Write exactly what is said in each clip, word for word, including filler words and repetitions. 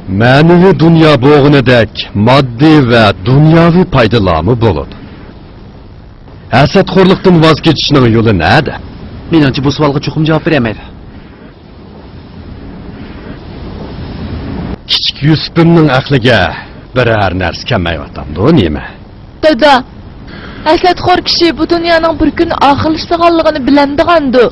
مەنىۋى دۇنيا بولغىنىدەك ماددىي ۋە دۇنياۋى پايدىلارمۇ بولىدۇ. ھەسەتخورلۇقتىن ۋاز كېچىشنىڭ يولى نەدە؟ مېنىڭچە، بۇ سوئالغا چوقۇم جاۋاب بېرەلمەيدۇ. كىچىك يۈسۈپۈمنىڭ ئەقلىگە بىرەر نەرسە كەلمەيۋاتامدۇ نېمە؟ دادا، ھەسەتخور كىشى بۇ دۇنيانىڭ بىر كۈن ئاخىرلىشىدىغانلىقىنى بىلەمدىغاندۇ؟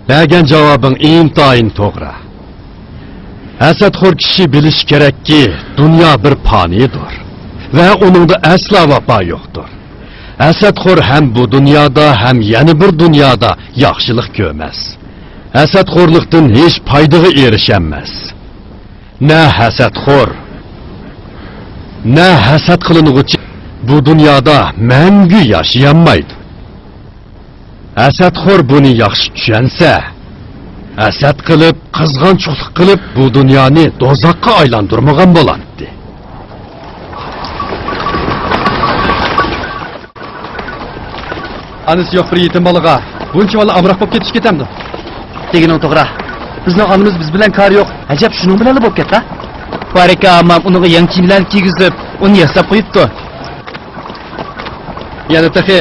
بەرگەن جاۋابىڭ ئىنتايىن توغرا. ھەسەتخور كىشى بىلىشى كېرەككى، دۇنيا بىر پانىيدۇر ۋە ئۇنىڭدا ئەسلا ۋاپا يوقتۇر. ھەسەتخور ھەم بۇ دۇنيادا، ھەم يەنە بىر دۇنيادا ياخشىلىق كۆرمەس. ھەسەتخورلۇقتىن ھېچ پايدىغا ئېرىشەلمەس. نە ھەسەتخور، نە ھەسەت قىلىنغۇچى بۇ دۇنيادا مەڭگۈ ياشىيالمايدۇ. ھەسەتخور بۇنى ياخشى چۈشەنسە، ھەسەت قىلىپ، قىزغانچۇقلۇق قىلىپ، بۇ دۇنيانى دوزاخقا ئايلاندۇرمىغان بولاتتى. ئانىسى يوق بىر يېتىم بالىغا بۇنچىۋالا ئامراق بولۇپ كېتىش كېتەمدۇ؟ دېگىنىڭ توغرا. بىزنىڭ ئانىمىز بىز بىلەن كارى يوق. ئەجەب، شۇنىڭ بىلەنلا بولۇپ كەتتى. فارىكا ئامام ئۇنىڭغا يېڭى كىيىملەرنى كىيگۈزۈپ، ئۇنى ياساپ قويۇپتۇ. يەنە تېخى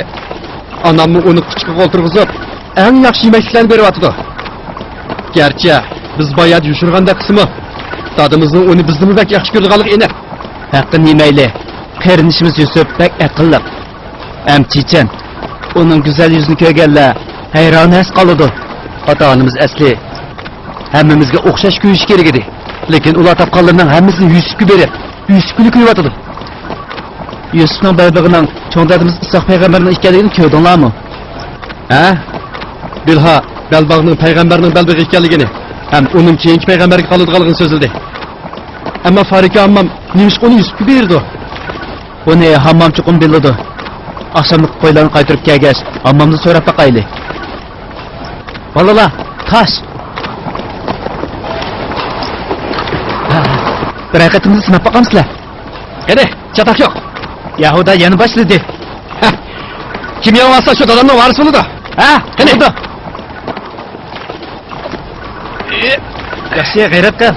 ئاناممۇ ئۇنى قۇچىقىغا ئولتۇرغۇزۇپ، ئەڭ ياخشى يېمەكلىكلەرنى بېرىۋاتىدۇ. گەرچە بىز بايا يوشۇرغاندەك قىلسىمۇ، دادىمىزنىڭ ئۇنى بىزدىنمۇ بەك ياخشى كۆرىدىغانلىقى ئېنىق. ھەققىنى يېمەيلى، قېرىندىشىمىز يۈسۈپ بەك ئەقىللىق ھەم چېچەن. ئۇنىڭ گۈزەل يۈزىنى كۆرگەنلەر ھەيران ھەس قالىدۇ. ئاتا-ئانىمىز ئەسلى ھەممىمىزگە ئوخشاش كۆيۈشى كېرەك ئىدى. لېكىن ئۇلار تاپقانلىرىنىڭ ھەممىسىنى يۈسۈپكە بېرىپ، يۈسۈپكىلا كۆيۈۋاتىدۇ. يۈسۈپنىڭ بەلبېغىنىڭ چوڭ دادىمىز ئىسھاق پەيغەمبەرنىڭ ئىكەنلىكىنى كۆردۈڭلارمۇ؟ ھە؟ بىلھا بەلباغنىڭ پەيغەمبەرنىڭ بەلبېغى ئىكەنلىكىنى ھەم ئۇنىڭ كېيىنكى پەيغەمبەرگە قالىدىغانلىقىنى سۆزلىدى. ئەمما فارىكە ئاممام نېمىشقا ئۇنى يۈسۈپكە بېرىدۇ؟ بۇنى ھاممام چوقۇم بىلىدۇ. ئاخشاملىق قويلارنى قايتۇرۇپ كەلگەچ، ھاممامدىن سوراپ باقايلى. بالىلار، تاش! بىرەر قېتىمدا سىناپ باقامسىلەر؟ قېنى، چاتاق يوق. يەھۇدا يەنە باشلىدى. ھە. كىم يەۋالسا شۇ دادامنىڭ ۋارىسى بولىدۇ. ھە؟ قېنى. بولىدۇ. ياخشى، غەيرەت قىل.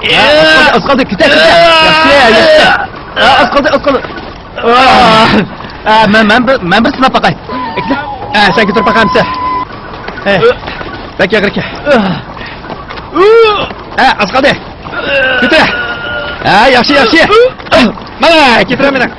ھە، ئاز قالدى، ئاز قالدى، كېتە، كېتە. ياخشى، ياخشى. ھە، ئاز قالدى، ئاز قالدى. ئا، ئا، مەن، مەن بىر، مەن بىر سىناپ باقاي. ھە، سەن كۆتۈرۈپ باقامسەن؟ ھە. بەك ئېغىر ئىكەن. ھە، ئاز قالدى. كۆتۈر. ھە، ياخشى، ياخشى. مانا، كۆتۈرەمدىم.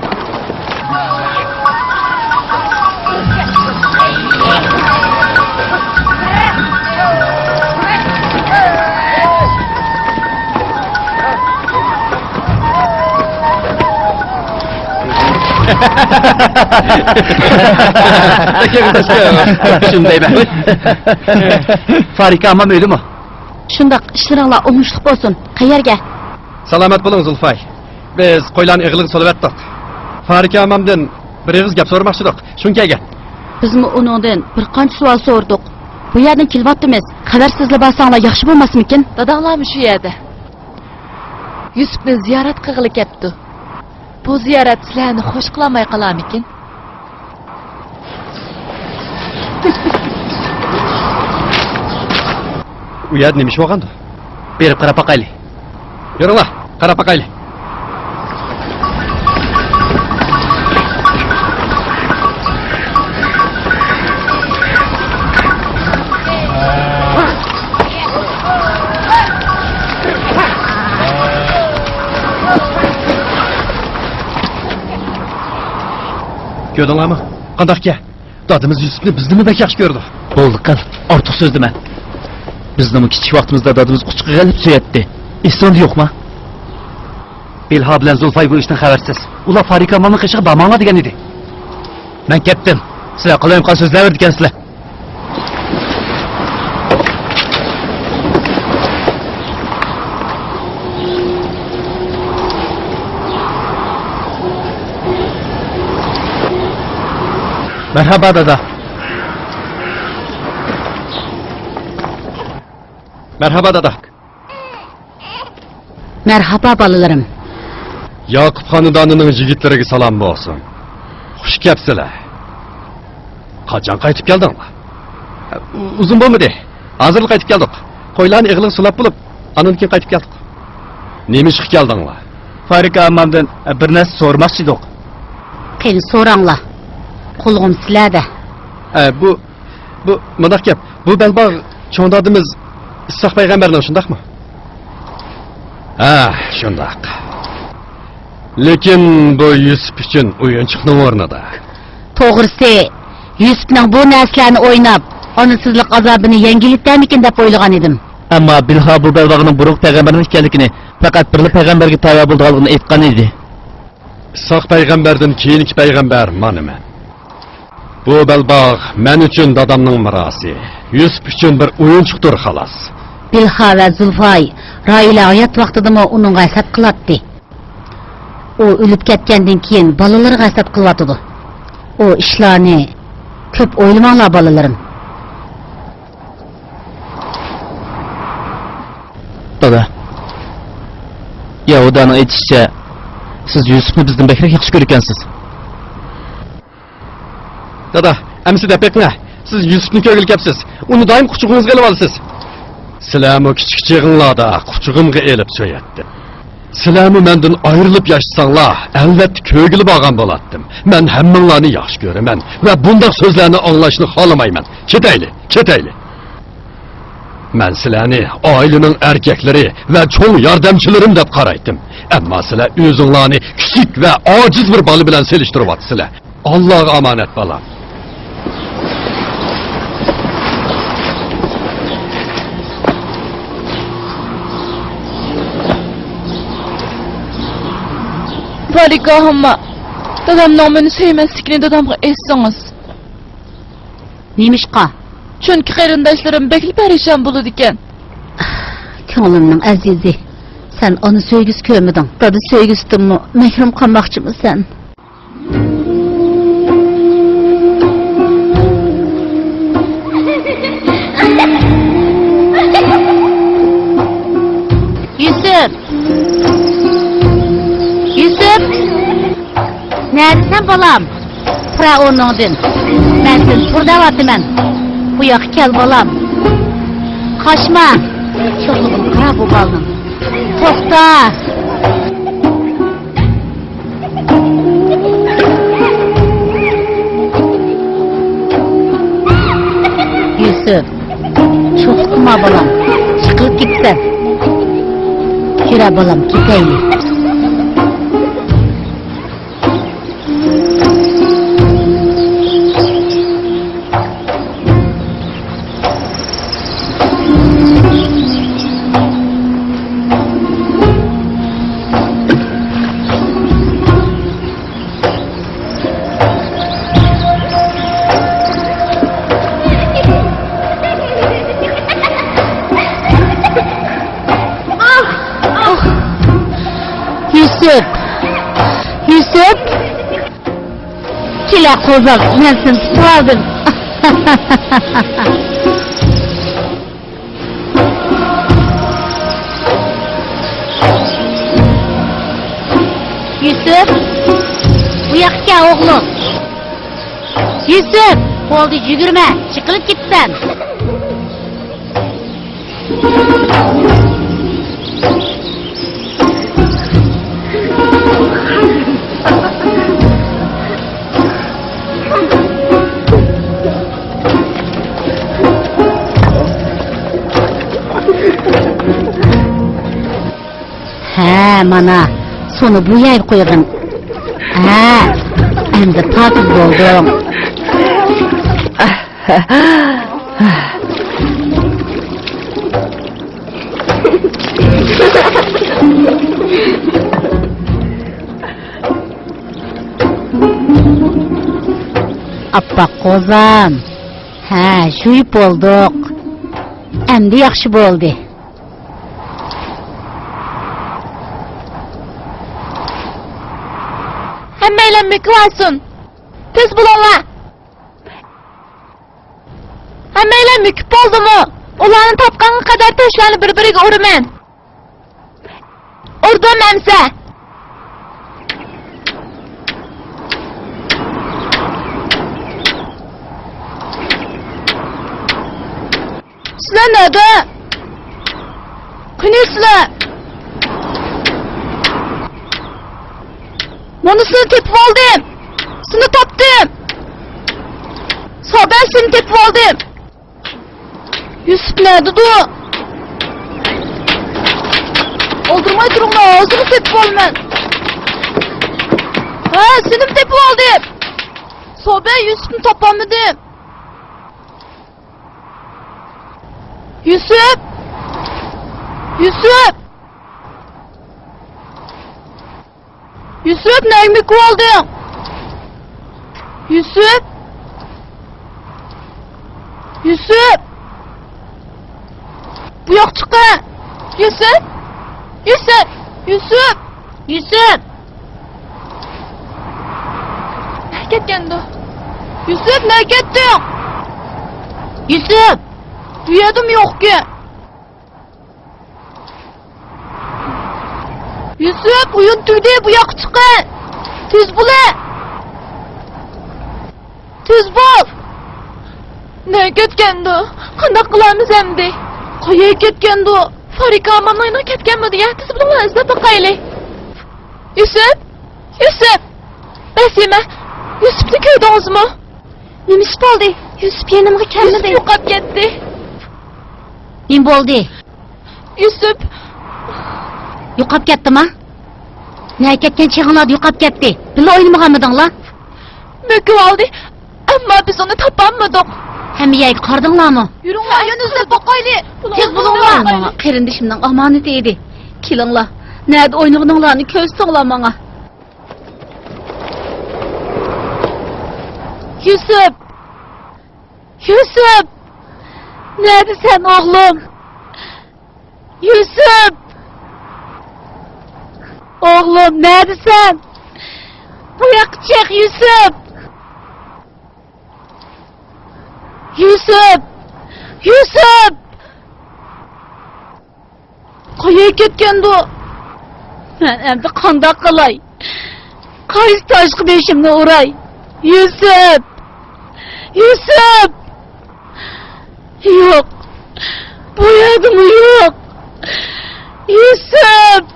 شۇندايمەن. فارىكە ئامام ئۆيدىمۇ؟ شۇنداق، ئىشلىرىڭلار ئوڭۇشلۇق بولسۇن. قەيەرگە؟ سالامەت بولۇڭ، زۇلفاي. بىز قويلارنى ئېغىلغا سولىۋەتتۇق. فارىكە ئامامدىن بىر ئېغىز گەپ سورىماقچىدۇق. شۇڭا كەلگەن. بىزمۇ ئۇنىڭدىن بىر قانچە سوئال سورىدۇق. بۇ يەردىن كېلىۋاتىمىز. خەۋەرسىزلا بارساڭلار ياخشى بولماسمىكىن؟ داداڭلارمۇ شۇ يەردە. يۈسۈپنى زىيارەت قىلغىلى كەپتۇ. بۇ زىيارەت سىلەرنى خوش قىلالماي قالارمىكىن؟ ئۇ يەردە نېمە ئىش بولغاندۇ؟ بېرىپ قاراپ باقايلى. يۈرۈڭلار، قاراپ باقايلى. كۆردۈڭلارمۇ؟ قانداقكەن؟ دادىمىز يۈسۈپنى بىزدىنمۇ بەك ياخشى كۆرىدۇ. بولدى قىل، ئارتۇق سۆزلىمە. بىزنىمۇ كىچىك ۋاقتىمىزدا دادىمىز قۇچىقىغا ئېلىپ سۆيەتتى. ئېسىڭدە يوقما؟ بىلھا بىلەن زۇلفاي بۇ ئىشتىن خەۋەرسىز. ئۇلار فارىكە ئامامنىڭ قېشىغا بارماڭلار دېگەن ئىدى. مەن كەتتىم. سىلەر قالايمىقان سۆزلەۋېرىدىكەنسىلەر. مەرھابا، دادا. مەرھابا، دادا. مەرھابا، بالىلىرىم. ياقۇپ خانىدانىنىڭ يىگىتلىرىگە سالام بولسۇن. خۇش كەپسىلەر. قاچان قايتىپ كەلدىڭلار؟ ئۇزۇن بولمىدى. ھازىرلا قايتىپ كەلدۇق. قويلارنى ئېغىلغا سۇلاپ بولۇپ، ئاندىن كېيىن قايتىپ كەلدۇق. نېمە ئىشقا كەلدىڭلار؟ فارىك ئاممامدىن بىر نەرسە سورىماقچى ئىدۇق. قېنى سوراڭلار. قۇلىقىم سىلەردە. ئە، بۇ، بۇ مۇنداق گەپ. بۇ بەلباغ چوڭ دادىمىز ئىسھاق پەيغەمبەرنىڭ، شۇنداقمۇ؟ ھە، شۇنداق. لېكىن بۇ يۈسۈپ ئۈچۈن ئويۇنچۇقنىڭ ئورنىدا. توغرىسى، يۈسۈپنىڭ بۇ نەرسىلەرنى ئويناپ، ئانىسىزلىق ئازابىنى يەڭگىللىتەرمىكىن دەپ ئويلىغان ئىدىم. ئەمما بىلھا بۇ بەلباغنىڭ بۇرۇنقى پەيغەمبەرنىڭ ئىكەنلىكىنى، پەقەت بىرلا پەيغەمبەرگە تايا بولىدىغانلىقىنى ئېيتقان ئىدى. ئىسھاق پەيغەمبەردىن كېيىنكى پەيغەمبەر مانا مەن. بۇ بەلباغ مەن ئۈچۈن دادامنىڭ مىراسى، يۈسۈپ ئۈچۈن بىر ئويۇنچۇقتۇر، خالاس. بىلھا ۋە زۇلفاي راھىلە ھايات ۋاقتىدىمۇ ئۇنىڭغا ھەسەت قىلاتتى. ئۇ ئۆلۈپ كەتكەندىن كېيىن بالىلىرىغا ھەسەت قىلىۋاتىدۇ. ئۇ ئىشلارنى كۆپ ئويلىماڭلار، بالىلىرىم. دادا، يەھۇدانىڭ ئېيتىشىچە، سىز يۈسۈپنى بىزدىن بەكرەك ياخشى كۆرىدىكەنسىز. دادا، ئەمىسە دەپ بېقىڭە. سىز يۈسۈپنى كۆرگىلى كەپسىز. ئۇنى دائىم قۇچىقىڭىزغا ئېلىۋالىسىز. سىلەرمۇ كىچىك چېغىڭلاردا قۇچىقىمغا ئېلىپ سۆيەتتىم. سىلەرمۇ مەندىن ئايرىلىپ ياشىساڭلار، ئەلۋەتتە كۆرگىلى بارغان بولاتتىم. مەن ھەممىڭلارنى ياخشى كۆرىمەن ۋە بۇنداق سۆزلەرنى ئاڭلاشنى خالىمايمەن. كېتەيلى، كېتەيلى. مەن سىلەرنى ئائىلىنىڭ ئەركەكلىرى ۋە چوڭ ياردەمچىلىرىم دەپ قارايتتىم. ئەمما سىلەر ئۆزۈڭلارنى كىچىك ۋە ئاجىز بىر بالا بىلەن سېلىشتۇرۇۋاتىسىلەر. ئاللاغا ئامانەت، بالام. فارىك ئامما، دادامنىڭ مېنى سۆيمەسلىكىنى دادامغا ئېيتسىڭىز. نېمىشقا؟ چۈنكى قېرىنداشلىرىم بەكلا پەرىشان بولىدىكەن. كۆڭلۈمنىڭ ئەزىزى، سەن ئانا سۆيگۈسى كۆرمىدىڭ، دادا سۆيگۈسىدىنمۇ مەھرۇم قالماقچىمۇ سەن؟ يۈسۈپ! يۈسۈپ! نەدىسەن، بالام؟ تۇرە ئورنۇڭدىن. مەن سېنى تۇر دەۋاتىمەن. بۇ ياققا كەل، بالام. قاچما. شوخلۇقىنى قارا بۇ بالىنىڭ. توختا. يۈسۈپ، شوخلۇق قىلما بالام، جىقىلىپ كېتىسەن. يۈرە بالام، كېتەيلى. يۈسۈپ! يۈسۈپ! كېلە قوزام، مەن سېنى تۇتۇۋالدىم. يۈسۈپ، بۇ ياققا كەل ئوغلۇم. يۈسۈپ، بولدى يۈگۈرمە، جىقىلىپ كېتىسەن. ھە، مانا، سۇنى بۇ يەرگە قۇيغىن. ھە، ئەمدى پاكىز بولدۇڭ. ئاپئاق قوزام. ھە، يۇيۇپ بولدۇق. ئەمدى ياخشى بولدى. ھەممەيلەن مۆكۈۋالسۇن. تېز بولۇڭلار. ھەممەيلەن مۆكۈپ بولدىمۇ؟ ئۇلارنى تاپقانغا قەدەر تۆشلەرنى بىر-بىرىگە ئۇرىمەن. ئۇردۇم ئەمسە. سىلەر نەدە؟ قېنى سىلەر؟ مانا سېنى تېپىپ ئالدىم. سېنى تاپتىم. سابەر، سېنى تېپىپ ئالدىم. يۈسۈپ نەدىدۇ؟ ئالدىرىماي تۇرۇڭلار، ھازىرلا تېپىپ ئالىمەن. ھە، سېنىمۇ تېپىپ ئالدىم. سابەر، يۈسۈپنى تاپالمىدىم. يۈسۈپ! يۈسۈپ! يۈسۈپ، نەگە مۆكۈپ ئالدىڭ؟ يۈسۈپ! يۈسۈپ! بۇ ياققا چىققىن! يۈسۈپ! يۈسۈپ! يۈسۈپ! يۈسۈپ! نەگە كەتكەندۇ؟ يۈسۈپ، نەگە كەتتىڭ؟ يۈسۈپ! بۇ يەردىمۇ يوقكەن. يۈسۈپ، ئويۇن تۈگىدى، بۇ ياققا چىققىن. تېز بولۇڭ. تېز بول. نەگە كەتكەندۇ؟ قانداق قىلارمىز ئەمدى؟ قايەرگە كەتكەندۇ؟ فارىكا ئاماننىڭ يېنىغا كەتكەنمىدۇ يا؟ تېز بولۇڭلار، ئىزدەپ باقايلى. يۈسۈپ! يۈسۈپ! بەسىمە، يۈسۈپنى كۆردىڭىزمۇ؟ نېمە ئىش بولدى؟ يۈسۈپ يېنىمغا كەلمىدى. يۈسۈپ يوقاپ كەتتى. نېمە بولدى؟ يۈسۈپ. يوقاپ كەتتىما؟ نەگە كەتكەن چېغىڭلاردا يوقاپ كەتتى. بىللە ئوينىمىغانمىدىڭلار؟ مۆكۈپ ئالدى. ئەمما بىز ئۇنى تاپالمىدۇق. ھەممە يەرگە قارىدىڭلارمۇ؟ يۈرۈڭلار، يەنە ئىزدەپ باقايلى. تېز بولۇڭلار. ماڭا قېرىندىشىمنىڭ ئامانىتى ئىدى. كېلىڭلار. نەدە ئوينىغىنىڭلارنى كۆرسىتىڭلار ماڭا. يۈسۈپ! يۈسۈپ! نەدىسەن ئوغلۇم؟ يۈسۈپ! ئوغلۇم، نەدىسەن؟ بۇ ياققا چىق، يۈسۈپ! يۈسۈپ! يۈسۈپ! قايەرگە كەتكەندۇ؟ مەن ئەمدى قانداق قىلاي؟ قايسى تاشقا بېشىمنى ئۇراي؟ يۈسۈپ! يۈسۈپ! يوق. بۇ يەردىمۇ يوق. يۈسۈپ!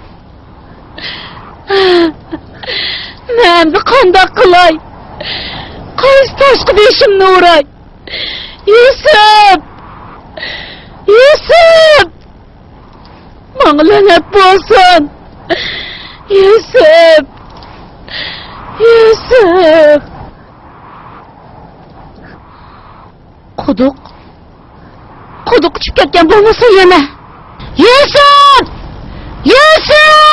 مەن ئەمدى قانداق قىلاي؟ قايسى تاشقا بېشىمنى ئۇراي؟ يۈسۈپ! يۈسۈپ! ماڭا لەنەت بولسۇن! يۈسۈپ! يۈسۈپ! قۇدۇق. قۇدۇق ئۇچۇپ كەتكەن بولمىسۇن يەنە. يۈسۈپ! يۈسۈپ!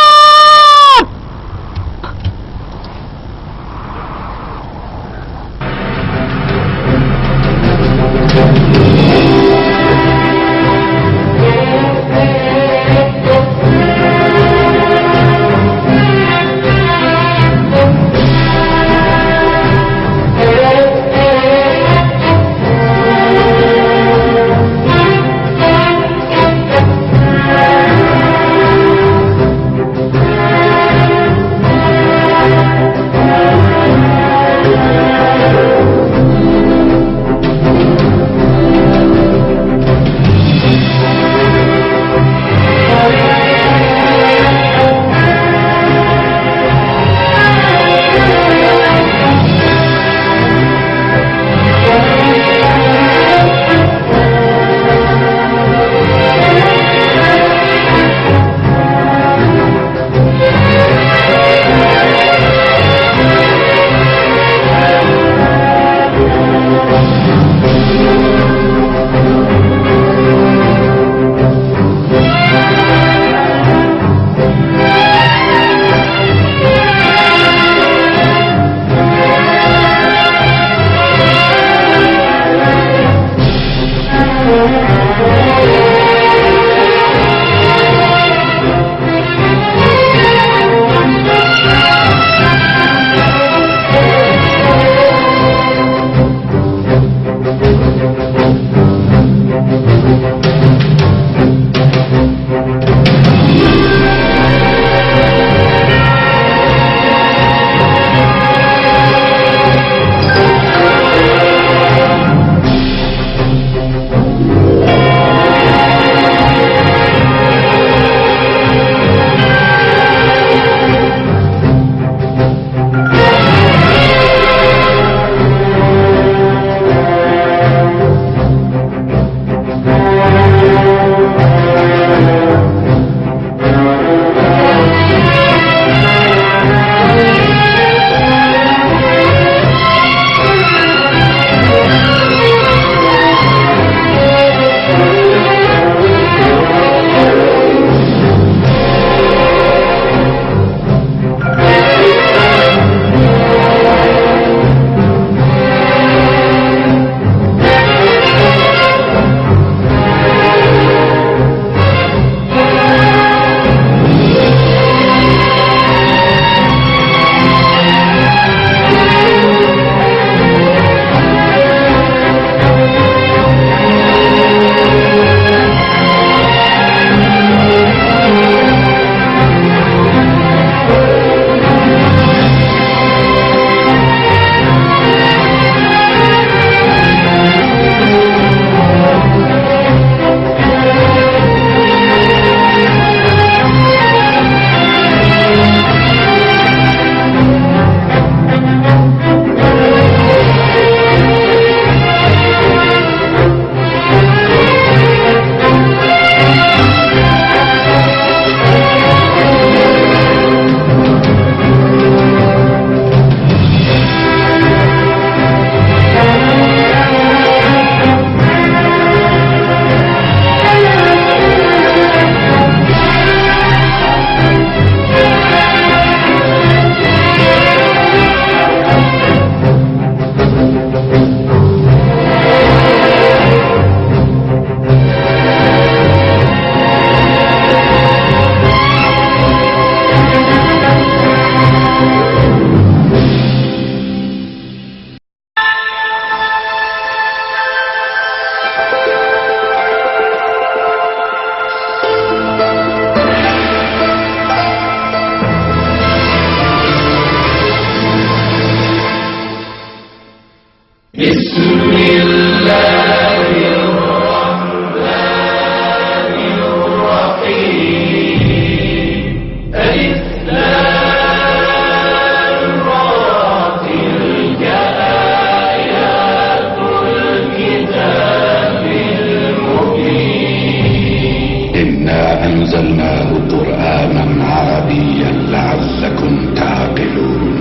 أنزلناه قرآنا عربيا لعلكم تعقلون.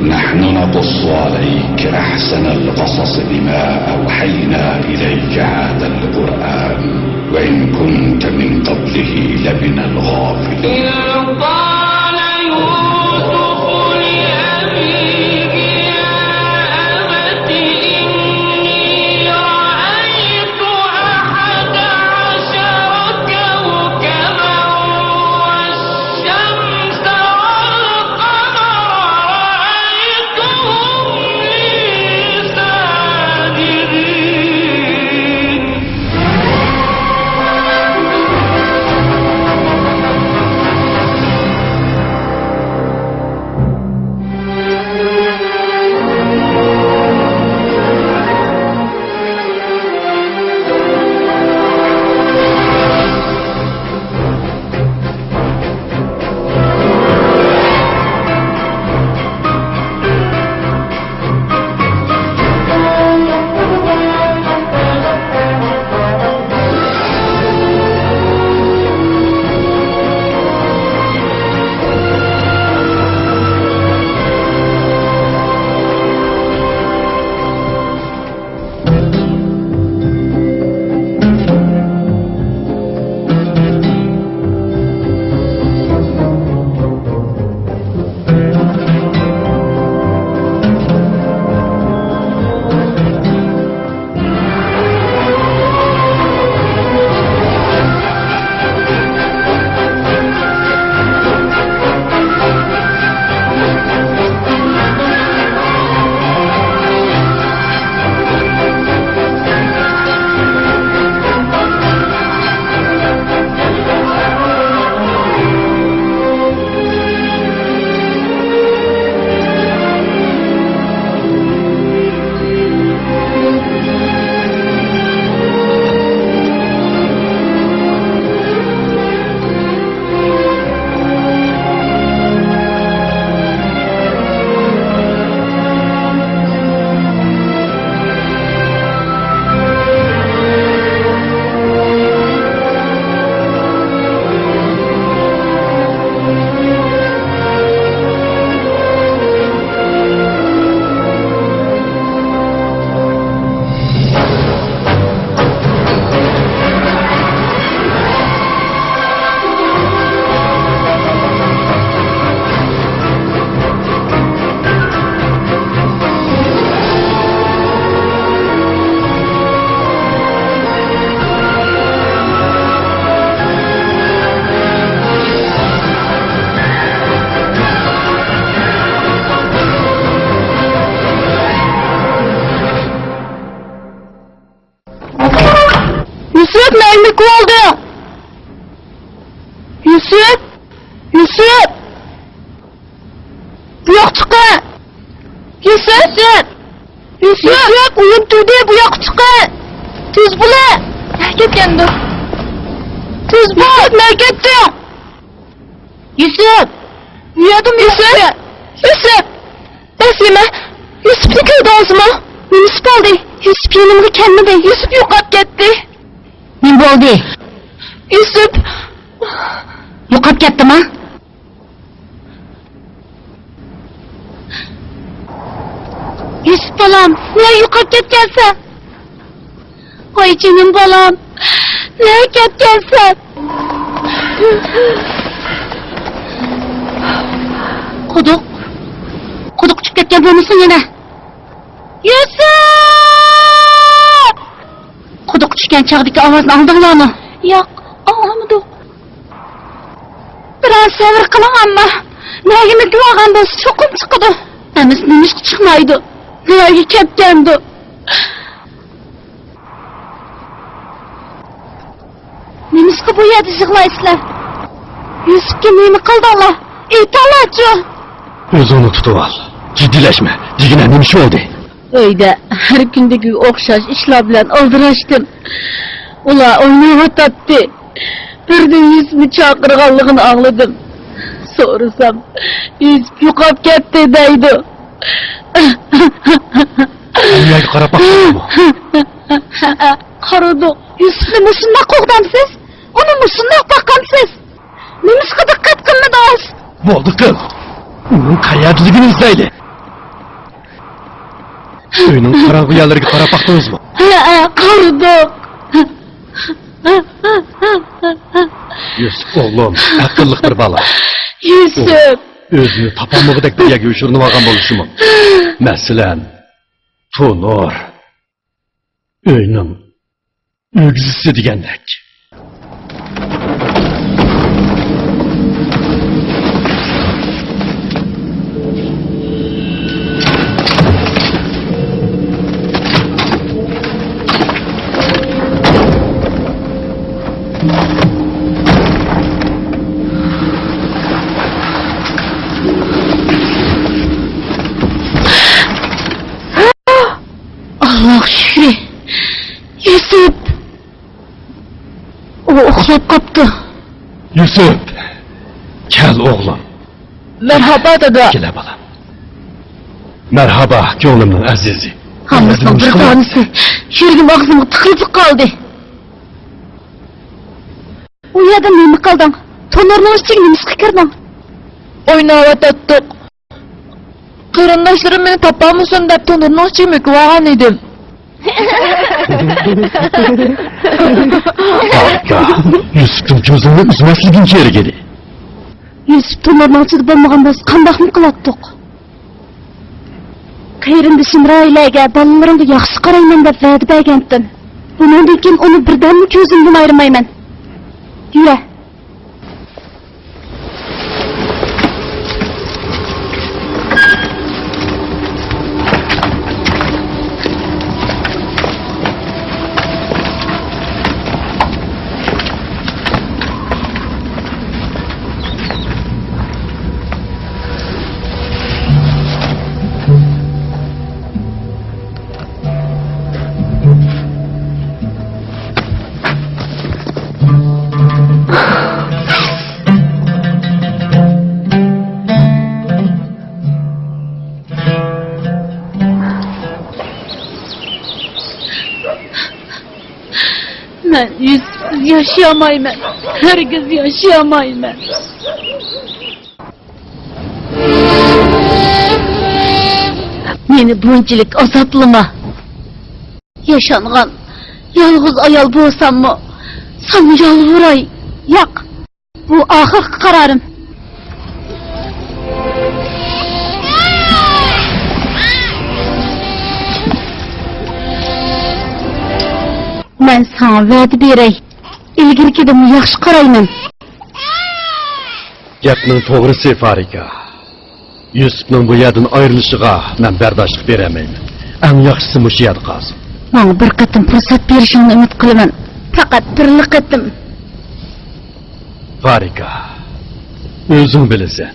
نحن نقص عليك أحسن القصص بما أوحينا إليك هذا القرآن وإن كنت من قبله لمن الغافلين. إذ قال يوسف لأبيه يا أبت إني رأيت أحد عشر كوكبا والشمس والقمر رأيتهم لي ساجدين. يۈسۈپ، نېمە بولدى؟ يۈسۈپ! يۈسۈپ! بۇ ياققا چىققىن! يۈسۈپ! يۈسۈپ! يۈسۈپ! ئويۇن تۈگىدى، بۇ ياققا چىققىن! تېز بولۇڭ! نەگە كەتكەندۇ؟ تېز بول! يۈسۈپ، نەگە كەتتىڭ؟ يۈسۈپ! بۇ يەردىمۇ يۈسۈپ! يۈسۈپ! بەس نېمە؟ يۈسۈپنى كۆردىڭىزمۇ؟ نېمىسى بولدى؟ يۈسۈپ يېنىمغا كەلمىدى. يۈسۈپ يوقاپ كەتتى. نېمە بولدى؟ يۈسۈپ. يوقاپ كەتتىما؟ يۈسۈپ بالام، نېگە يوقاپ كەتكەنسەن؟ ۋاي جېنىم بالام، نېگە كەتكەنسەن؟ قۇدۇق، قۇدۇق ئۇچۇپ كەتكەن بولمىسۇن يەنە؟ يۈسۈپ! قۇدۇققا چۈشكەن چاغدىكى ئاۋازنى ئاڭلىدىڭلارمۇ؟ ياق، ئاڭلىمىدۇق. بىراز سەۋر قىلىڭ ئەمما. نەگە مىدىرلىغان بولسا چوقۇم چىقىدۇ. ئەمىسە نېمىشقا چىقمايدۇ؟ نەگە كەتكەندۇ؟ نېمىشقا بۇ يەردە يىغلايسىلەر؟ يۈسۈپكە نېمە قىلدىڭلار؟ ئېيتىڭلارچۇ! ئۆزۈڭنى تۇتۇۋال. جىددىيلەشمە. دېگىنە نېمە ئىش بولدى؟ ئۆيدە ھەر كۈندىكىگە ئوخشاش ئىشلار بىلەن ئالدىراشتىم. ئۇلار ئويناۋاتاتتى. بىردىن يۈسۈپنى چاقىرغانلىقىنى ئاڭلىدىم. سورىسام، يۈسۈپ يوقاپ كەتتى دەيدۇ. دۇنياغا قاراپ باقتىڭىزمۇ؟ ھەئە، قارىدۇق. يۈسۈپنى مۇشۇنداق قوغدامسىز؟ ئۇنى مۇشۇنداق باقامسىز؟ نېمىشقا دىققەت قىلمىدىڭىز؟ بولدى قىز. ئۇنىڭ قەيەردىلىكىنى ئىزدەيلى. ئۆينىڭ قاراڭغۇ يەرلىرىگە قاراپ باقتىڭىزمۇ؟ ھەئە، قارىدۇق. يۈسۈپ ئوغلۇم، ئەقىللىق بىر بالا. يۈسۈپ. ئۇ ئۆزىنى تاپالمىغۇدەك بىر يەرگە يوشۇرۇنۇۋالغان بولۇشى مۇمكىن. مەسىلەن، تونۇر. ئۆينىڭ ئۆگزىسى دېگەندەك. ئاللاغا شۈكرى. يۈسۈپ! ئۇ ئۇخلاپ قاپتۇ. يۈسۈپ! كەل، ئوغلۇم. مەرھابا، دادا. كېلە، بالام. مەرھابا، كۆڭلۈمنىڭ ئەزىزى. ھاممىسىنىڭ بىر دانىسى يۈرىكىم ئاغزىمغا تىقىلىپ قالدى. ئۇ يەردە نېمە قىلدىڭ؟ تونۇرنىڭ ئىچىگە نېمىشقا كىردىڭ؟ ئويناۋاتاتتۇق. قېرىنداشلىرىم مېنى تاپالمىسۇن دەپ تونۇرنىڭ ئىچىگە مۆكۈۋالغان ئىدىم. ھارىكا، يۈسۈپتىن كۆزۈڭنى ئۈزمەسلىكىڭ كېرەك ئىدى. يۈسۈپ تونۇرنىڭ ئىچىدە بولمىغان بولسا قانداقمۇ قىلاتتۇق؟ قېرىندىشىم راھىلەگە بالىلىرىڭغا ياخشى قارايمەن دەپ ۋەدە بەرگەنتىم. بۇنىڭدىن كېيىن ئۇنى بىردەممۇ كۆزۈمدىن ئايرىمايمەن. يۈرە. مەن يۈسۈپسىز ياشىيالمايمەن. ھەرگىز ياشىيالمايمەن. مېنى بۇنچىلىك ئازابلىما. ياشانغان يالغۇز ئايال بولساممۇ، ساڭا يالۋۇراي. ياق، بۇ ئاخىرقى قارارىم. مەن ساڭا ۋەدە بېرەي، ئىلگىرىكىدىنمۇ ياخشى قارايمەن. گەپنىڭ توغرىسى، فارىكا، يۈسۈپنىڭ بۇ يەردىن ئايرىلىشىغا مەن بەرداشلىق بېرەلمەيمەن. ئەڭ ياخشىسى مۇشۇ يەردە قالسۇن. ماڭا بىر قېتىم پۇرسەت بېرىشىڭنى ئۈمىد قىلىمەن. پەقەت بىرلا قېتىم. فارىكا، ئۆزۈڭ بىلىسەن،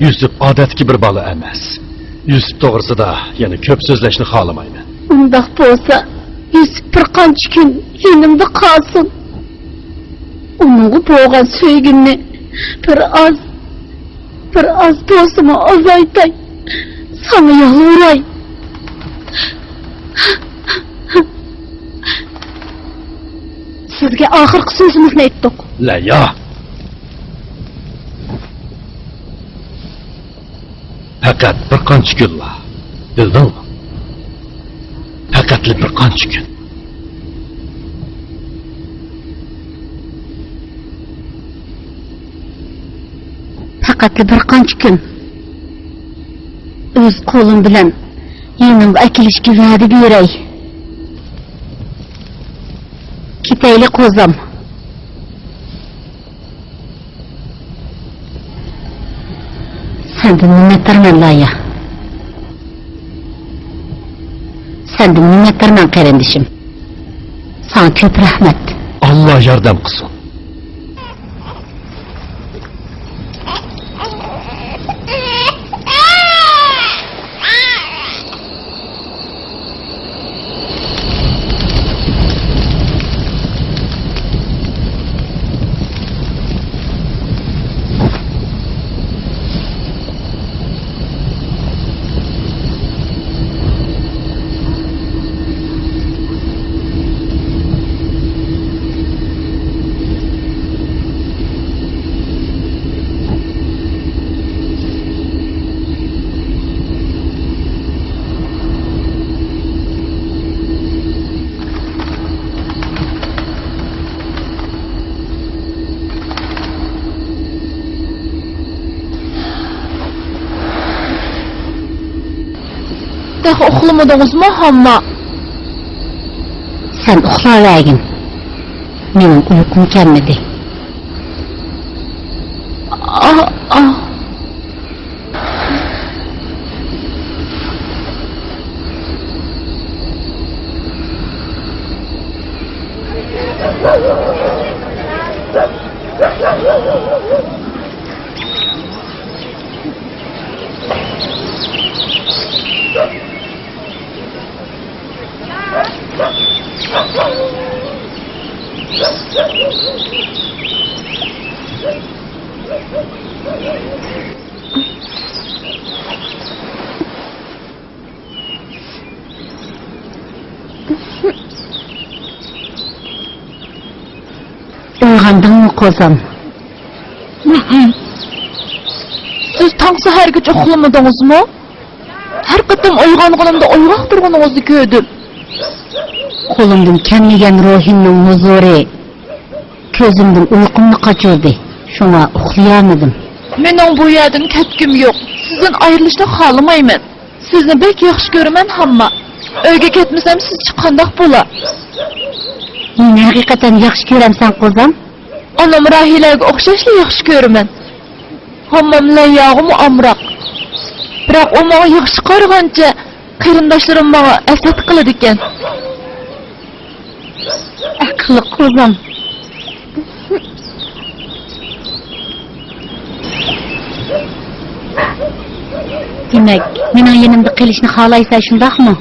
يۈسۈپ ئادەتتىكى بىر بالا ئەمەس. يۈسۈپ توغرىسىدا يەنە كۆپ سۆزلەشنى خالىمايمەن. ئۇنداق بولسا، يۈسۈپ بىر قانچە كۈن يېنىمدا قالسۇن. ئۇنىڭغا بولغان سۆيگۈمنى بىر ئاز، بىر ئاز بولسىمۇ ئازايتاي. ساڭا يالۋۇراي. سىزگە ئاخىرقى سۆزىمىزنى ئېيتتۇق. لەيلا! پەقەت بىر قانچە كۈنلا. بىلدىڭمۇ؟ پەقەتلا بىر قانچە كۈن. پەقەتلا بىر قانچە كۈن. ئۆز قولۇم بىلەن يېنىمغا ئەكېلىشكە ۋەدە بېرەي. كېتەيلى، قوزام. سەندىن مىننەتدارمەن، لايا. سەندىن مىننەتدارمەن، قېرىندىشىم. ساڭا كۆپ رەھمەت. ئاللا ياردەم قىلسۇن. تېخى ئۇخلىمىدىڭىزمۇ، ھامما؟ سەن ئۇخلاۋەرگىن. مېنىڭ ئۇيقۇم كەلمىدى. ئاھ، ئاھ. ئويغاندىڭمۇ، قوزام؟ سىز تاڭ سەھەرگىچە ئۇخلىمىدىڭىزمۇ؟ ھەر قېتىم ئويغانغىنىمدا ئويغاق تۇرغىنىڭىزنى كۆردۈم. قولۇمدىن كەلمىگەن روھىمنىڭ ھۇزۇرى كۆزۈمدىن ئۇيقۇمنى قاچۇردى. شۇڭا ئۇخلىيالمىدىم. مېنىڭ بۇ يەردىن كەتكۈم يوق. سىزدىن ئايرىلىشنى خالىمايمەن. سىزنى بەك ياخشى كۆرىمەن، ھامما. ئۆيگە كەتمىسەم، سىزچە قانداق بولا؟ مېنى ھەقىقەتەن ياخشى كۆرەمسەن، قوزام؟ ئانام راھىلەگە ئوخشاشلا ياخشى كۆرىمەن. ھاممام لەيلاغىمۇ ئامراق. بىراق ئۇ ماڭا ياخشى قارىغانچە، قېرىنداشلىرىم ماڭا ھەسەت قىلىدىكەن. ئەقىللىق قوزام. دېمەك، مېنىڭ يېنىمدا قېلىشنى خالايسەن، شۇنداقمۇ؟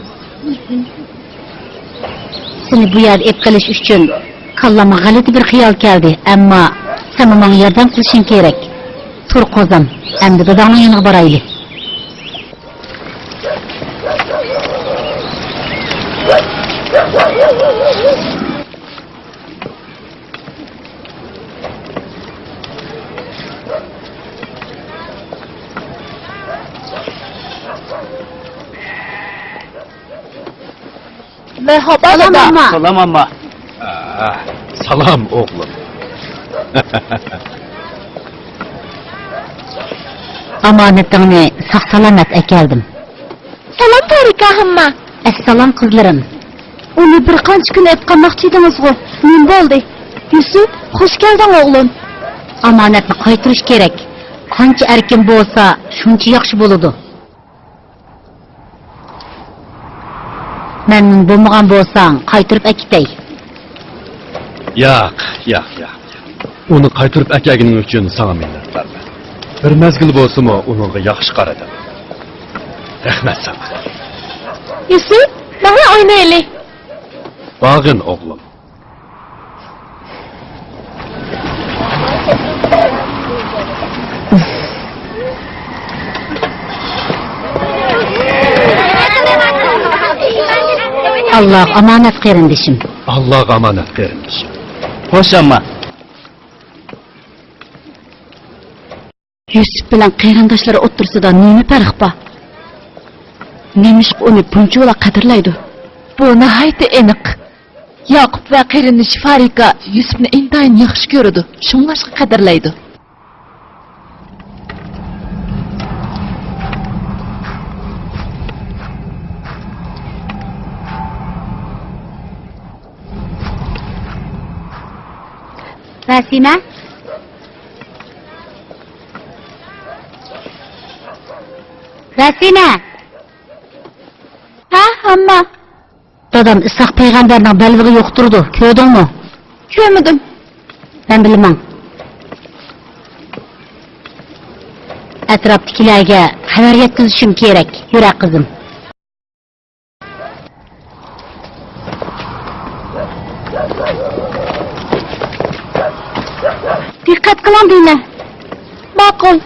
سېنى بۇ يەردە ئېلىپ قېلىش ئۈچۈن كاللامغا غەلىتە بىر خىيال كەلدى، ئەمما سەنمۇ ماڭا ياردەم قىلىشىڭ كېرەك. تۇر قوزام، ئەمدى داداڭنىڭ يېنىغا بارايلى. مەرھابا، سالام، دادا. ئامما. سالام، ئامما. ئا، سالام، ئوغلۇم. ئامانىتىڭنى ساق-سالامەت ئەكەلدىم. سالام، پارىكا ھامما. ئەسسالام، قىزلىرىم. ئۇنى بىر قانچە كۈن ئېلىپ قالماقچى ئىدىڭىزغۇ؟ نېمە بولدى؟ يۈسۈپ، خوش كەلدىڭ، ئوغلۇم. ئامانەتنى قايتۇرۇش كېرەك. قانچە ئەركىن بولسا، شۇنچە ياخشى بولىدۇ. مەمنۇن بولمىغان بولساڭ، قايتۇرۇپ ئەكېتەي. ياق، ياق، ياق. ئۇنى قايتۇرۇپ ئەكەلگىنىڭ ئۈچۈن ساڭا مىننەتدارمەن. بىر مەزگىل بولسىمۇ ئۇنىڭغا ياخشى قارىدىڭ. رەھمەت ساڭا. يۈسۈپ، ماڭا ئوينايلى. بارغىن، ئوغلۇم. ئاللاغا ئامانەت، قېرىندىشىم. ئاللاغا ئامانەت، قېرىندىشىم. خوش، ئامما. يۈسۈپ بىلەن قېرىنداشلىرى ئوتتۇرىسىدا نېمە پەرق بار؟ نېمىشقا ئۇنى بۇنچىۋالا قەدىرلەيدۇ؟ بۇ ناھايىتى ئېنىق. ياقۇپ ۋە قېرىندىشى فارىكا يۈسۈپنى ئىنتايىن ياخشى كۆرىدۇ، شۇڭلاشقا قەدىرلەيدۇ. رەسىنە؟ رەسىنە! ھە، ئامما. دادام ئىسھاق پەيغەمبەرنىڭ بەلبېغى يۇقتۇرىدۇ، كۆردۈڭمۇ؟ كۆرمىدىم. مەن بىلەن ماڭ. ئەتراپتىكىلەرگە خەۋەر يەتكۈزۈشۈم كېرەك. يۈرە، قىزىم. دىققەت قىلىڭ دەيمەن. ماقۇل.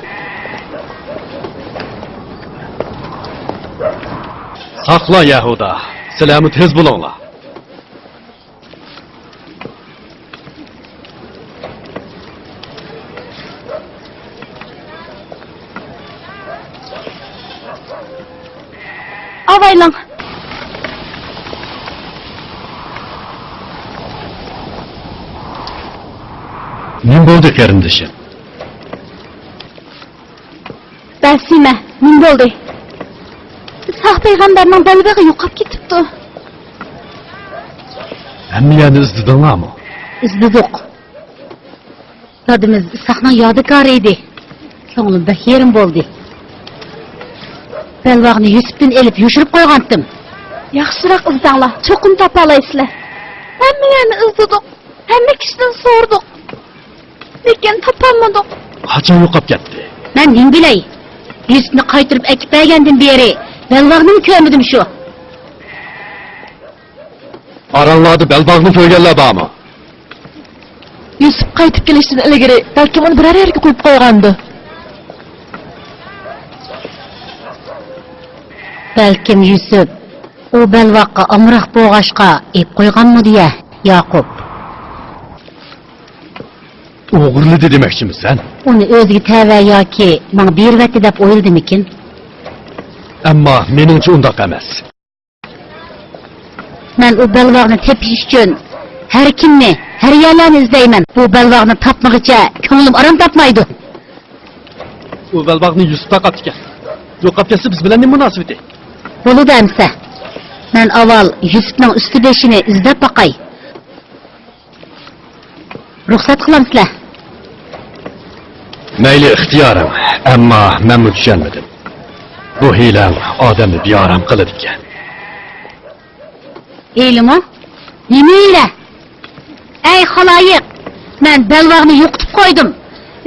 ساقلا، يەھۇدا. سىلەرمۇ تېز بولۇڭلار. ئاۋايلاڭ. نېمە بولدى، قېرىندىشىم؟ بەسىمە، نېمە بولدى؟ تاغ پەيغەمبەرنىڭ بەلبېغى يوقاپ كېتىپتۇ. ھەممە يەرنى ئىزدىدىڭلارمۇ؟ ئىزدىدۇق. دادىمىز ئىسھاقنىڭ يادىكارى ئىدى. كۆڭلۈم بەك يېرىم بولدى. بەلباغنى يۈسۈپتىن ئېلىپ يوشۇرۇپ قويغانتىم. ياخشىراق ئىزدەڭلار، چوقۇم تاپالايسىلەر. ھەممە يەرنى ئىزدىدۇق، ھەممە كىشىدىن سورىدۇق. لېكىن تاپالمىدۇق. قاچان يوقاپ كەتتى؟ مەن نېمە بىلەي؟ يۈسۈپنى قايتۇرۇپ ئەكىپ بەرگەندىن بېرى بەلباغنىمۇ كۆرمىدىم شۇ. ئاراڭلاردا بەلباغنى كۆرگەنلەر بارمۇ؟ يۈسۈپ قايتىپ كېلىشتىن ئىلگىرى بەلكىم ئۇنى بىرەر يەرگە قويۇپ قويغاندۇ. بەلكىم يۈسۈپ ئۇ بەلباغقا ئامراق بولغاچقا ئېلىپ قويغانمىدۇ يە، ياقۇپ؟ ئوغرىلىدى دېمەكچىمىسەن؟ ئۇنى ئۆزىگە تەۋە ياكى ماڭا بېرىۋەتتى دەپ ئويلىدىمىكىن؟ ئەمما مېنىڭچە ئۇنداق ئەمەس. مەن ئۇ بەلباغنى تېپىش ئۈچۈن ھەر كىمنى، ھەر يەرلەرنى ئىزدەيمەن. بۇ بەلباغنى تاپمىغىچە كۆڭلۈم ئارام تاپمايدۇ. ئۇ بەلباغنى يۈسۈپ تارقاتتىكەن. يوقاپ كەتسە بىز بىلەن نېمە مۇناسىۋىتى؟ بولىدۇ ئەمسە. مەن ئاۋۋال يۈسۈپنىڭ ئۈستى بېشىنى ئىزدەپ باقاي. رۇخسەت قىلامسىلەر؟ مەيلى، ئىختىيارىڭ. ئەمما مەنمۇ چۈشەنمىدىم. بۇ ھىيلەڭ ئادەمنى بىئارام قىلىدىكەن. ھىيلىمۇ؟ نېمە ھىيلە؟ ئەي خالايىق، مەن بەلباغنى يوقىتىپ قويدۇم.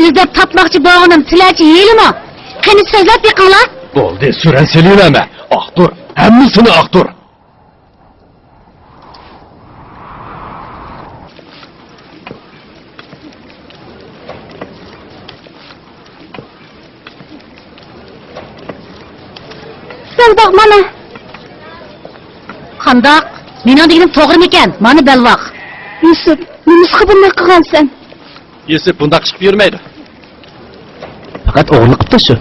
ئىزدەپ تاپماقچى بولغىنىم سىلەرچە ھىيلىمۇ؟ قېنى سۆزلەپ بېقىڭلار. بولدى، سۈرەن سېلىۋەرمە. ئاختۇر، ھەممىسىنى ئاختۇر. بەلباغ مانا. قانداق؟ مېنىڭ دېگىنىم توغرىمىكەن؟ مانا بەلباغ. يۈسۈپ، نېمىشقا بۇنداق قىلغانسەن؟ يۈسۈپ بۇنداق ئىش قىلىپ يۈرمەيدۇ. پەقەت ئوغرىلىق قىپتۇ شۇ.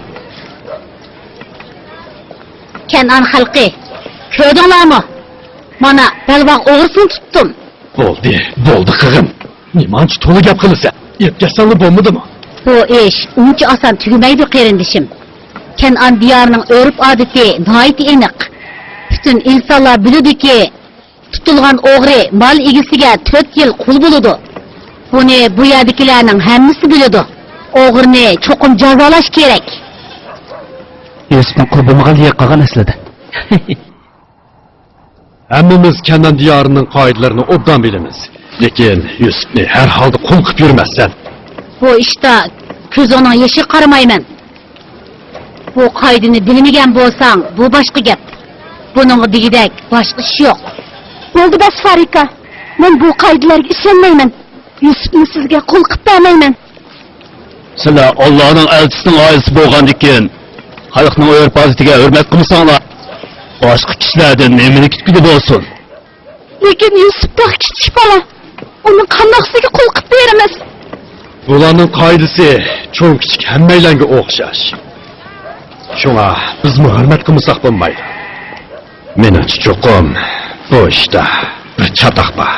كەنئان خەلقى، كۆردۈڭلارمۇ؟ مانا، بەلباغ ئوغرىسىنى تۇتتۇم. بولدى، بولدى قىغىن. نېمانچە تولا گەپ قىلىسەن؟ ئېلىپ كەتسەڭلا بولمىدىمۇ؟ بۇ ئىش ئۇنچە ئاسان تۈگىمەيدۇ، قېرىندىشىم. كەنئان دىيارىنىڭ ئۆرپ-ئادىتى ناھايىتى ئېنىق. پۈتۈن ئىنسانلار بىلىدۇكى، تۇتۇلغان ئوغرى مال ئىگىسىگە تۆت يىل قۇل بولىدۇ. بۇنى بۇ يەردىكىلەرنىڭ ھەممىسى بىلىدۇ. ئوغرىنى چوقۇم جازالاش كېرەك. يۈسۈپنىڭ قۇل بولمىغانلىقى قالغان ئەسلىدە. ھەممىمىز كەنئان دىيارىنىڭ قائىدىلىرىنى ئوبدان بىلىمىز. لېكىن يۈسۈپنى ھەر ھالدا قۇل قىلىپ يۈرمەسسەن. بۇ ئىشتا كۆزۈڭنىڭ يېشىغا قارىمايمەن. بۇ قائىدىنى بىلمىگەن بولساڭ، بۇ باشقا گەپ. بۇنىڭغا دېگۈدەك باشقا ئىش يوق. بولدى بەس، فارىكا. مەن بۇ قائىدىلەرگە ئىشەنمەيمەن. يۈسۈپنى سىزگە قۇل قىلىپ بەرمەيمەن. سىلەر ئاللانىڭ ئەلچىسىنىڭ ئائىلىسى بولغاندىكىن، خەلقنىڭ ئۆرپ-ئادىتىگە ھۆرمەت قىلمىساڭلار، باشقا كىشىلەردىن نېمىنى كۈتكىلى بولسۇن؟ لېكىن يۈسۈپ تېخى كىچىك بالا. ئۇنى قانداق سىزگە قۇل قىلىپ بېرىمىز؟ بۇلارنىڭ قائىدىسى چوڭ-كىچىك ھەممەيلەنگە ئوخشاش. شۇڭا بىزمۇ ھۆرمەت قىلمىساق بولمايدۇ. مېنىڭچە چوقۇم بۇ ئىشتا بىر چاتاق بار.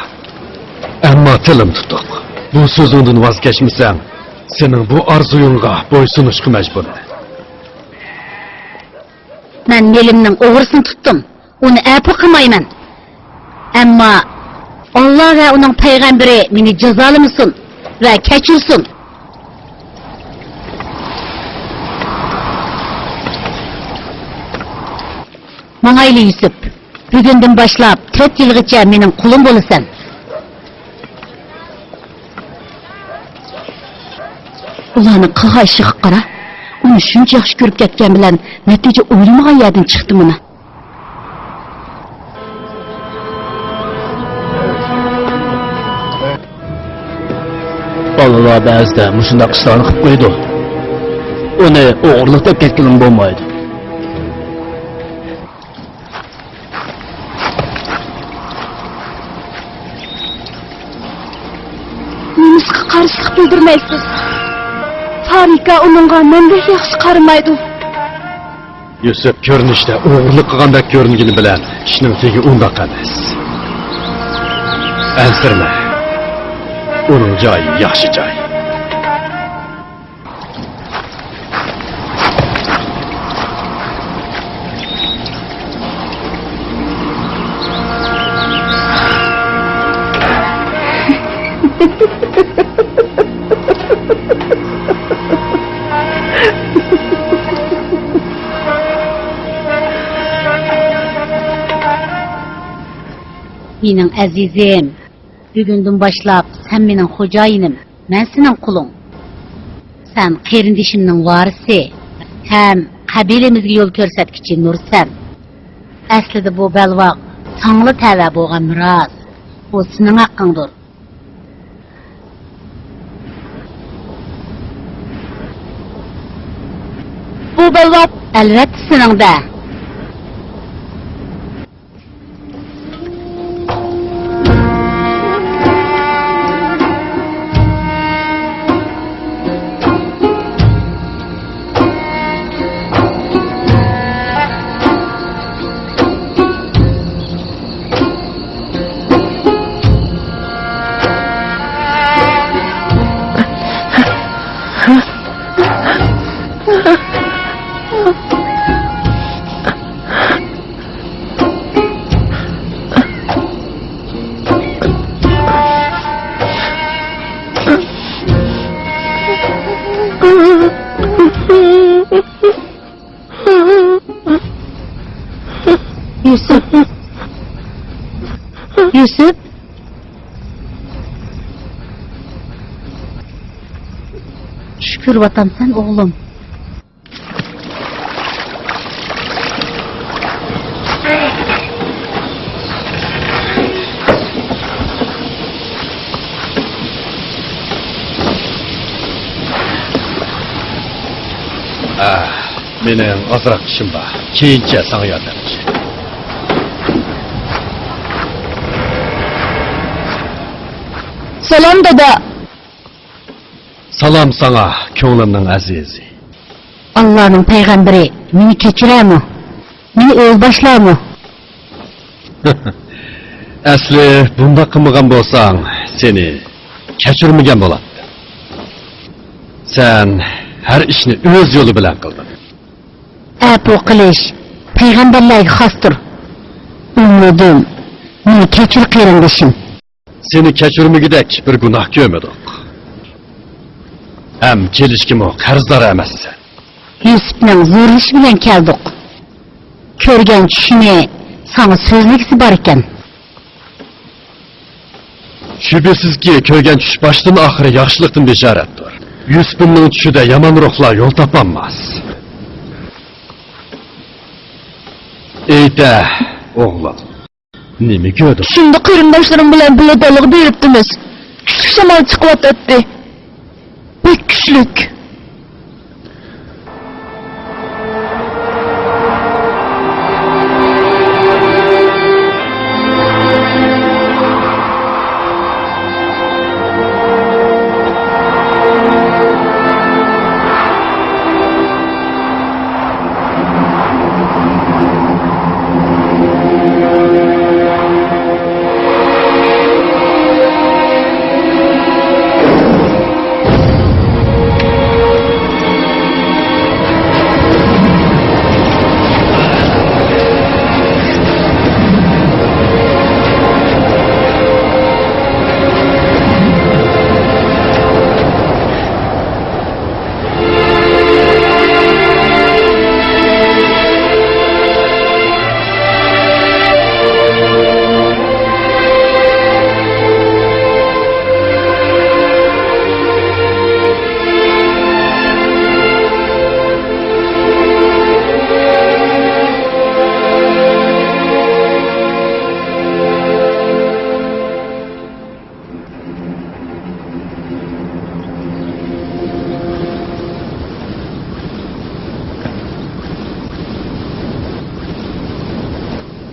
ئەمما تىلىم تۇتۇق. بۇ سۆزۈڭدىن ۋاز كەچمىسەڭ، سېنىڭ بۇ ئارزۇيۇڭغا بويسۇنۇشقا مەجبۇرمەن. مەن مېلىمنىڭ ئوغرىسىنى تۇتتۇم. ئۇنى ئەپۇ قىلمايمەن. ئەمما ئاللا ۋە ئۇنىڭ پەيغەمبىرى مېنى جازالىمىسۇن ۋە كەچۈرسۇن. ماڭايلى يۈسۈپ، بۈگۈندىن باشلاپ تۆت يىلغىچە مېنىڭ قۇلۇم بولىسەن. ئۇلارنىڭ قىلغان ئىشىغا قارا، ئۇنى شۇنچە ياخشى كۆرۈپ كەتكەن بىلەن نەتىجە ئويلىمىغان يەردىن چىقتى مانا. بالىلار بەزىدە مۇشۇنداق ئىشلارنى قىلىپ قويىدۇ. ئۇنى ئوغرىلىق دەپ كەتكىلىمۇ بولمايدۇ. نېمىشقا قارشىلىق بىلدۈرمەيسىز؟ فارىكا ئۇنىڭغا مەندەك ياخشى قارىمايدۇ. يۈسۈپ كۆرۈنۈشتە ئوغرىلىق قىلغاندەك كۆرۈنگىنى بىلەن ئىشنىڭ تېگى ئۇنداق ئەمەس. ئەنسىرىمە. ئۇنىڭ جايى ياخشى جاي. مېنىڭ ئەزىزىم، بۈگۈندىن باشلاپ سەن مېنىڭ خوجايىنىم، مەن سېنىڭ قۇلۇڭ. سەن قېرىندىشىمنىڭ ۋارىسى ھەم قەبىلىمىزگە يول كۆرسەتكۈچى نۇرسەن. ئەسلىدە بۇ بەلباغ ساڭىلا تەۋە بولغان مىراس. بۇ سېنىڭ ھەققىڭدۇر. بۇ بەلباغ ئەلۋەتتە سېنىڭدە. يۈسۈپ. يۈسۈپ. چۈش كۆرۈۋاتامسەن، ئوغلۇم؟ ئا، مېنىڭ ئازراق ئىشىم بار. كېيىنچە ساڭا ياردەمچى. سالام، دادا. سالام ساڭا، كۆڭلۈمنىڭ ئەزىزى. ئاللانىڭ پەيغەمبىرى مېنى كەچۈرەرمۇ؟ مېنى ئۆيگە باشلارمۇ؟ ئەسلى بۇنداق قىلمىغان بولساڭ، سېنى كەچۈرمىگەن بولاتتىم. سەن ھەر ئىشنى ئۆز يولى بىلەن قىلدىڭ. ئەپۇ قىلىش پەيغەمبەرلەرگە خاستۇر. ئۇمۇدۇم، مېنى كەچۈر، قېرىندىشىم. سېنى كەچۈرمىگۈدەك بىر گۇناھ كۆرمىدۇق. ھەم كېلىشكىمۇ قەرزدار ئەمەسسەن. يۈسۈپنىڭ زورلىشى بىلەن كەلدۇق. كۆرگەن چۈشىنى ساڭا سۆزلىگۈسى بار ئىكەن. شۈبھىسىزكى، كۆرگەن چۈش باشتىن ئاخىرى ياخشىلىقتىن بېشارەتتۇر. يۈسۈپنىڭ چۈشىدە يامان روھلار يول تاپالماس. ئېيتە، ئوغلۇم. نېمە كۆردۈڭ؟ چۈشۈمدە قېرىنداشلىرىم بىلەن بىللە دالىغا بېرىپتىمىز. كۈچلۈك شامال چىقىۋاتاتتى. بەك كۈچلۈك.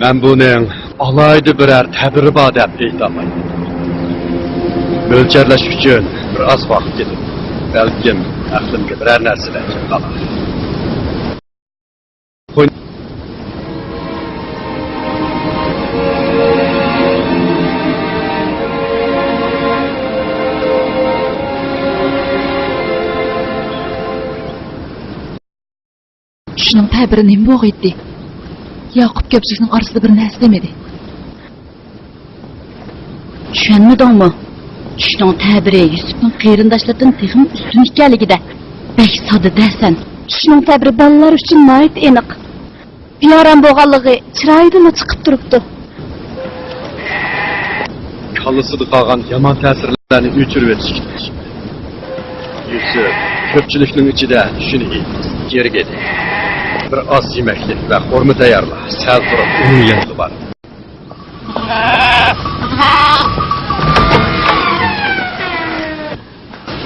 مەن بۇنىڭ ئالاھىدە بىرەر تەبىرى بار دەپ ئېيتالمايمەن. مۆلچەرلەش ئۈچۈن بىر ئاز ۋاقىت كېتىدۇ. بەلكىم ئەقلىمگە بىرەر نەرسىلەر كېلىپ قالار. چۈشنىڭ تەبىرى نېمە بولغىيتتى؟ ياقۇپ كۆپچىلىكنىڭ ئارىسىدا بىر نەرسە دېمىدى. چۈشەنمىدىڭمۇ؟ چۈشنىڭ تەبىرى يۈسۈپنىڭ قېرىنداشلىرىدىن تېخىمۇ ئۈستۈن ئىكەنلىكىدە. بەك ساددە دەرسەن. چۈشنىڭ تەبىرى بالىلار ئۈچۈن ناھايىتى ئېنىق. بىئارام بولغانلىقى چىرايىدىنلا چىقىپ تۇرۇپتۇ. كاللىسىدا قالغان يامان تەسىرلەرنى ئۆچۈرۈۋېتىشكە تىرىشىپتۇ. يۈسۈپ كۆپچىلىكنىڭ ئىچىدە چۈشىنى ئېيتقۇزدى، جىرىگىدى. بىر ئاز يېمەكلىك ۋە خورما تەييارلا، سەل تۇرۇپ ئۇنىڭ يېنىغا بار.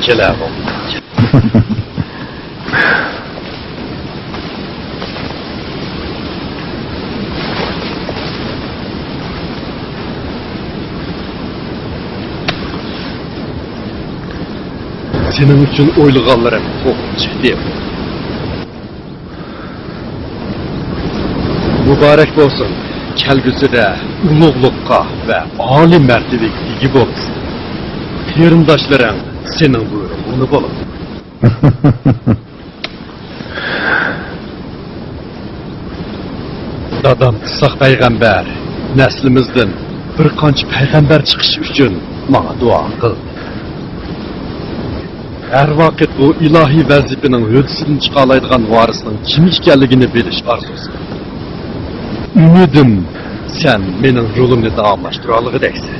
كېلە، ئوغلۇم. سېنىڭ ئۈچۈن ئويلىغانلىرىم توغرا چىقتى. مۇبارەك بولسۇن، كەلگۈسىدە ئۇلۇغلۇققا ۋە ئالىي مەرتىۋىگە ئىگە بولىسەن. قېرىنداشلىرىڭ سېنىڭ بۇيرۇقۇڭنى بولىدۇ. دادام ئىسھاق پەيغەمبەر نەسلىمىزدىن بىر قانچە پەيغەمبەر چىقىشى ئۈچۈن ماڭا دۇئا قىلدى. ھەر ۋاقىت بۇ ئىلاھىي ۋەزىپىنىڭ ھۆددىسىدىن چىقالايدىغان ۋارىسنىڭ كىم ئىكەنلىكىنى بىلىش ئارزۇسى. ئۈمىدىم، سەن مېنىڭ يولۇمنى داۋاملاشتۇرالىغۇدەكسەن.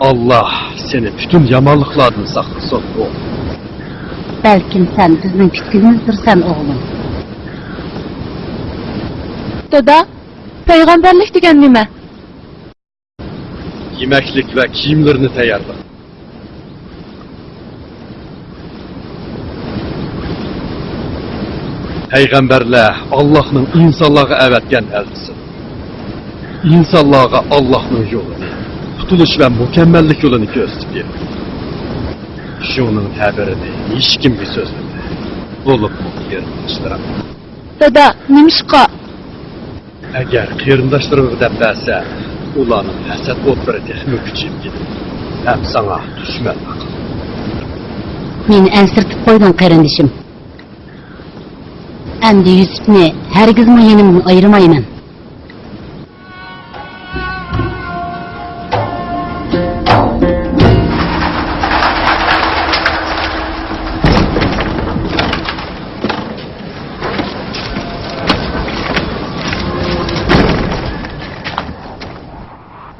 ئاللا سېنى پۈتۈن يامانلىقلاردىن ساقلىسۇن، ئوغلۇم. بەلكىم سەن بىزنىڭ كۈتكىنىمىزدۇرسەن، ئوغلۇم. دادا، پەيغەمبەرلىك دېگەن نېمە؟ يېمەكلىك ۋە كىيىملىرىنى تەييارلاڭ. پەيغەمبەرلەر ئاللاھنىڭ ئىنسانلارغا ئەۋەتكەن ئەلچىسى. ئىنسانلارغا ئاللاھنىڭ يولىنى، قۇتۇلۇش ۋە مۇكەممەللىك يولىنى كۆرسىتىپ بېرىدۇ. شۇنىڭ تەبىرىنى ھېچكىمگە سۆزلىمە، بولۇپمۇ قېرىنداشلىرىڭغا. دادا، نېمىشقا؟ ئەگەر قېرىنداشلىرىڭغا دەپ بەرسەڭ، ئۇلارنىڭ ھەسەت ئوتلىرى تېخىمۇ كۈچىيىپ كېتىدۇ ھەم ساڭا دۈشمەنلىك قىلىدۇ. مېنى ئەنسىرىتىپ قويدۇڭ، قېرىندىشىم. ئەمدى يۈسۈپنى ھەرگىزمۇ يېنىمدىن ئايرىمايمەن.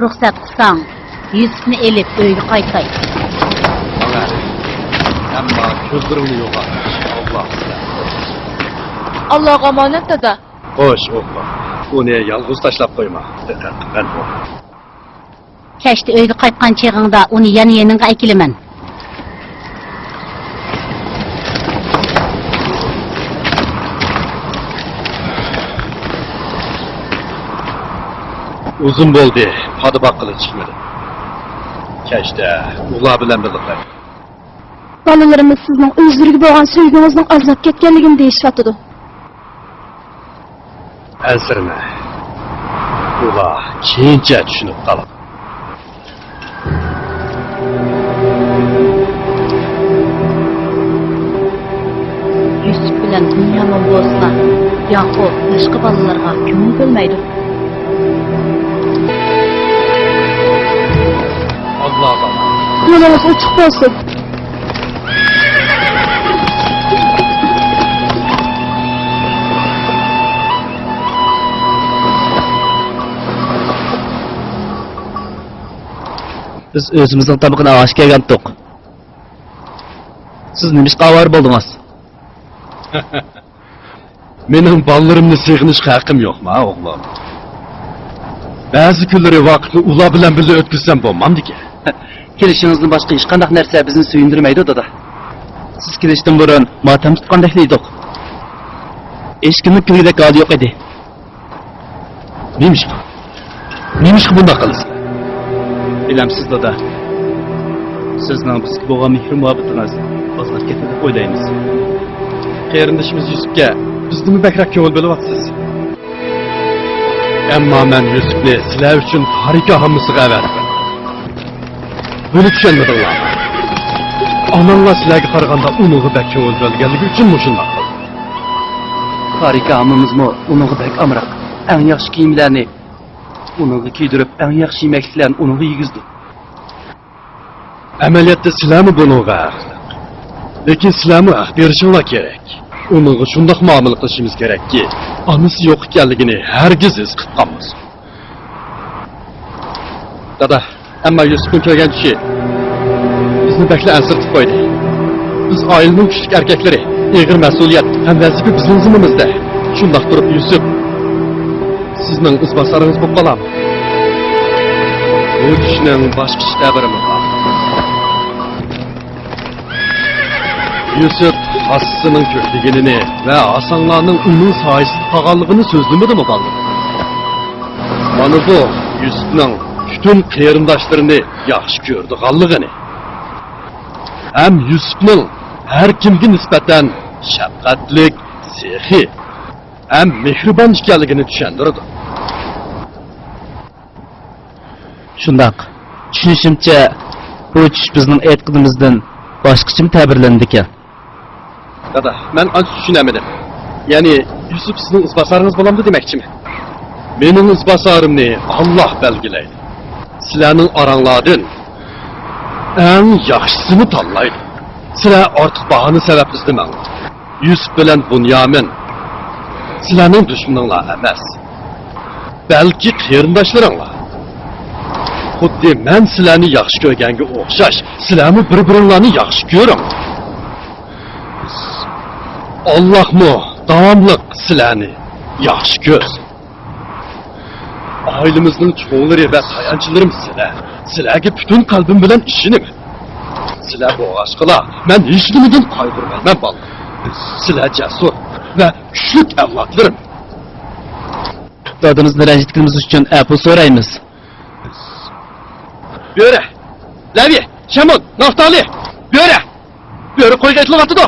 رۇخسەت قىلساڭ، يۈسۈپنى ئېلىپ ئۆيگە قايتاي. ماڭە. ئەمما كۆزلىرىڭنى يوغان. ئاللا سىلەر. ئاللاغا ئامانەت، دادا. خوش، ئوغلۇم. ئۇنى يالغۇز تاشلاپ قويما. دىققەت قىل، مەن بار. كەچتە ئۆيگە قايتقان چېغىڭدا ئۇنى يەنە يېنىڭغا ئەكېلىمەن. ئۇزۇن بولدى، پادا باققىلى چىقمىدىم. كەچتە ئۇلار بىلەن بىللە قايتىمەن. بالىلىرىمىز سىزنىڭ ئۆزلىرىگە بولغان سۆيگۈڭىزنىڭ ئازلاپ كەتكەنلىكىنى دېيىشىۋاتىدۇ. ئەنسىرىمە. ئۇلار كېيىنچە چۈشىنىپ قالىدۇ. يۈسۈپ بىلەن بۇنيامىن بولسىلا، ياقۇپ باشقا بالىلارغا كۆڭۈل بۆلمەيدۇ. ئاللاغا. يولىڭىز ئوچۇق بولسۇن. بىز ئۆزىمىزنىڭ تامىقىنى ئاڭاش كەلگەنتۇق. سىز نېمىشقا ئاۋارە بولدىڭىز؟ مېنىڭ بالىلىرىمنى سېغىنىشقا ھەققىم يوقما، ئوغلۇم؟ بەزى كۈنلىرى ۋاقىتنى ئۇلار بىلەن بىللە ئۆتكۈزسەم بولمامدىكەن؟ كېلىشىڭىزدىن باشقا ھېچقانداق نەرسە بىزنى سۆيۈندۈرمەيدۇ، دادا. سىز كېلىشتىن بۇرۇن ماتەم تۇتقاندەكلا ئىدۇق. ھېچكىمنىڭ كۈلگۈدەك ھالى يوق ئىدى. نېمىشقا؟ نېمىشقا بۇنداق قىلىسىلەر؟ بىلەمسىز، دادا؟ سىزنىڭ بىزگە بولغان مېھرى-مۇھەببىتىڭىز ئازلاپ كەتتى دەپ ئويلايمىز. قېرىندىشىمىز يۈسۈپكە بىزدىنمۇ بەكرەك كۆڭۈل بۆلۈۋاتىسىز. ئەمما مەن يۈسۈپنى سىلەر ئۈچۈن تارىكا ھاممىسىغا ئەۋەتتىم. بۇنى چۈشەنمىدىڭلارمۇ؟ ئاناڭلار سىلەرگە قارىغاندا ئۇنىڭغا بەك كۆڭۈل بۆلگەنلىكى ئۈچۈن مۇشۇنداق قىلدى. تارىكا ھاممىمىزمۇ ئۇنىڭغا بەك ئامراق. ئەڭ ياخشى كىيىملەرنى ئۇنىڭغا كىيدۈرۈپ، ئەڭ ياخشى يېمەكلىكلەرنى ئۇنىڭغا يېگۈزدى. ئەمەلىيەتتە سىلەرمۇ بۇنىڭغا ھەقلىق. لېكىن سىلەرمۇ ھەق بېرىشىڭلار كېرەك. ئۇنىڭغا شۇنداق مۇئامىلە قىلىشىمىز كېرەككى، ئانىسى يوق ئىكەنلىكىنى ھەرگىز ھېس قىلىپ قالمىسۇن. دادا، ئەمما يۈسۈپنىڭ كۆرگەن چۈشى بىزنى بەكلا ئەنسىرىتىپ قويدى. بىز ئائىلىنىڭ كۈچلۈك ئەركەكلىرى، ئېغىر مەسئۇلىيەت ھەم ۋەزىپە بىزنىڭ زىممىمىزدە. شۇنداق تۇرۇپ يۈسۈپ سىزنىڭ ئىزباسارىڭىز بولۇپ قالامۇ؟ بۇ چۈشنىڭ باشقىچە تەبىرىمۇ بار. يۈسۈپ ھاسىسىنىڭ كۆكلىگىنىنى ۋە ھاساڭلارنىڭ ئۇنىڭ سايىسىدا قالغانلىقىنى سۆزلىمىدىمۇ بالىلىرى؟ مانا بۇ يۈسۈپنىڭ پۈتۈن قېرىنداشلىرىنى ياخشى كۆرىدىغانلىقىنى ھەم يۈسۈپنىڭ ھەر كىمگە نىسبەتەن شەپقەتلىك، سېخىي ھەم مېھرىبان ئىكەنلىكىنى چۈشەندۈرىدۇ. شۇنداق. چۈشىنىشىمچە، بۇ چۈش بىزنىڭ ئېيتقىنىمىزدىن باشقىچىمۇ تەبىرلىنىدىكەن. دادا، مەن ئانچە چۈشىنەلمىدىم. يەنى، يۈسۈپ سىزنىڭ ئىزباسارىڭىز بولامدۇ دېمەكچىمەن؟ مېنىڭ ئىزباسارىمنى ئاللاھ بەلگىلەيدۇ. سىلەرنىڭ ئاراڭلاردىن ئەڭ ياخشىسىنى تاللايدۇ. سىلەر ئارتۇق باھانى سەۋەب ئىزدىمەڭلار. يۈسۈپ بىلەن بۇنيامىن سىلەرنىڭ دۈشمىنىڭلار ئەمەس، بەلكى قېرىنداشلىرىڭلار. خۇددى مەن سىلەرنى ياخشى كۆرگەنگە ئوخشاش، سىلەرمۇ بىر-بىرىڭلارنى ياخشى كۆرۈڭ. ئاللاھمۇ داۋاملىق سىلەرنى ياخشى كۆرسۇن. ئائىلىمىزنىڭ چوڭلىرى ۋە تايانچلىرىم سىلەر. سىلەرگە پۈتۈن قەلبىم بىلەن ئىشىنىمەن. سىلەر بولغاچقىلا، مەن ھېچنېمىدىن قايغۇرمايمەن، بالىلار. سىلەر جەسۇر ۋە كۈچلۈك ئەۋلادلىرىم. دادىمىزنى رەنجىتكىنىمىز ئۈچۈن ئەپۇ سورايمىز. بۆرە! لەۋى! شەمۇن! نافتالى! بۆرە! بۆرە قويغا ئېتىلىۋاتىدۇ!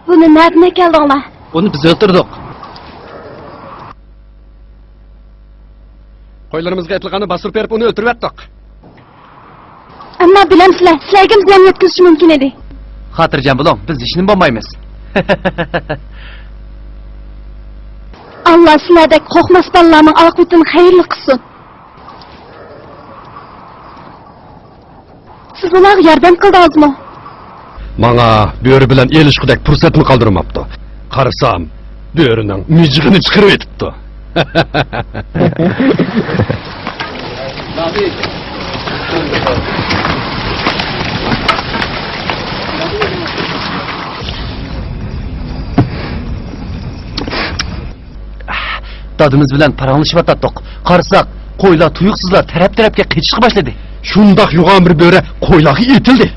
بۇنى نەدىن ئەكەلدىڭلار؟ بۇنى بىز ئۆلتۈردۇق. قويلىرىمىزغا ئېتىلغاننى باستۇرۇپ بېرىپ، ئۇنى ئۆلتۈرۈۋەتتۇق. ئەمما بىلەمسىلەر، سىلەرگىمۇ زىيان يەتكۈزۈشى مۇمكىن ئىدى. خاتىرجەم بولۇڭ، بىز ھېچنېمە بولمايمىز. ئاللا سىلەردەك قورقماس بالىلارنىڭ ئاقىۋىتىنى خەيرلىك قىلسۇن. سىز ئۇلارغا ياردەم قىلدىڭىزمۇ؟ ماڭا بۆرە بىلەن ئېلىشقۇدەك پۇرسەتمۇ قالدۇرماپتۇ. قارىسام، بۆرىنىڭ مىجىقىنى چىقىرىۋېتىپتۇ. دادىمىز بىلەن پاراڭلىشىۋاتاتتۇق. قارىساق، قويلار تۇيۇقسىزلا تەرەپ-تەرەپكە قېچىشقا باشلىدى. شۇنداق يوغان بىر بۆرە قويلارغا ئېتىلدى.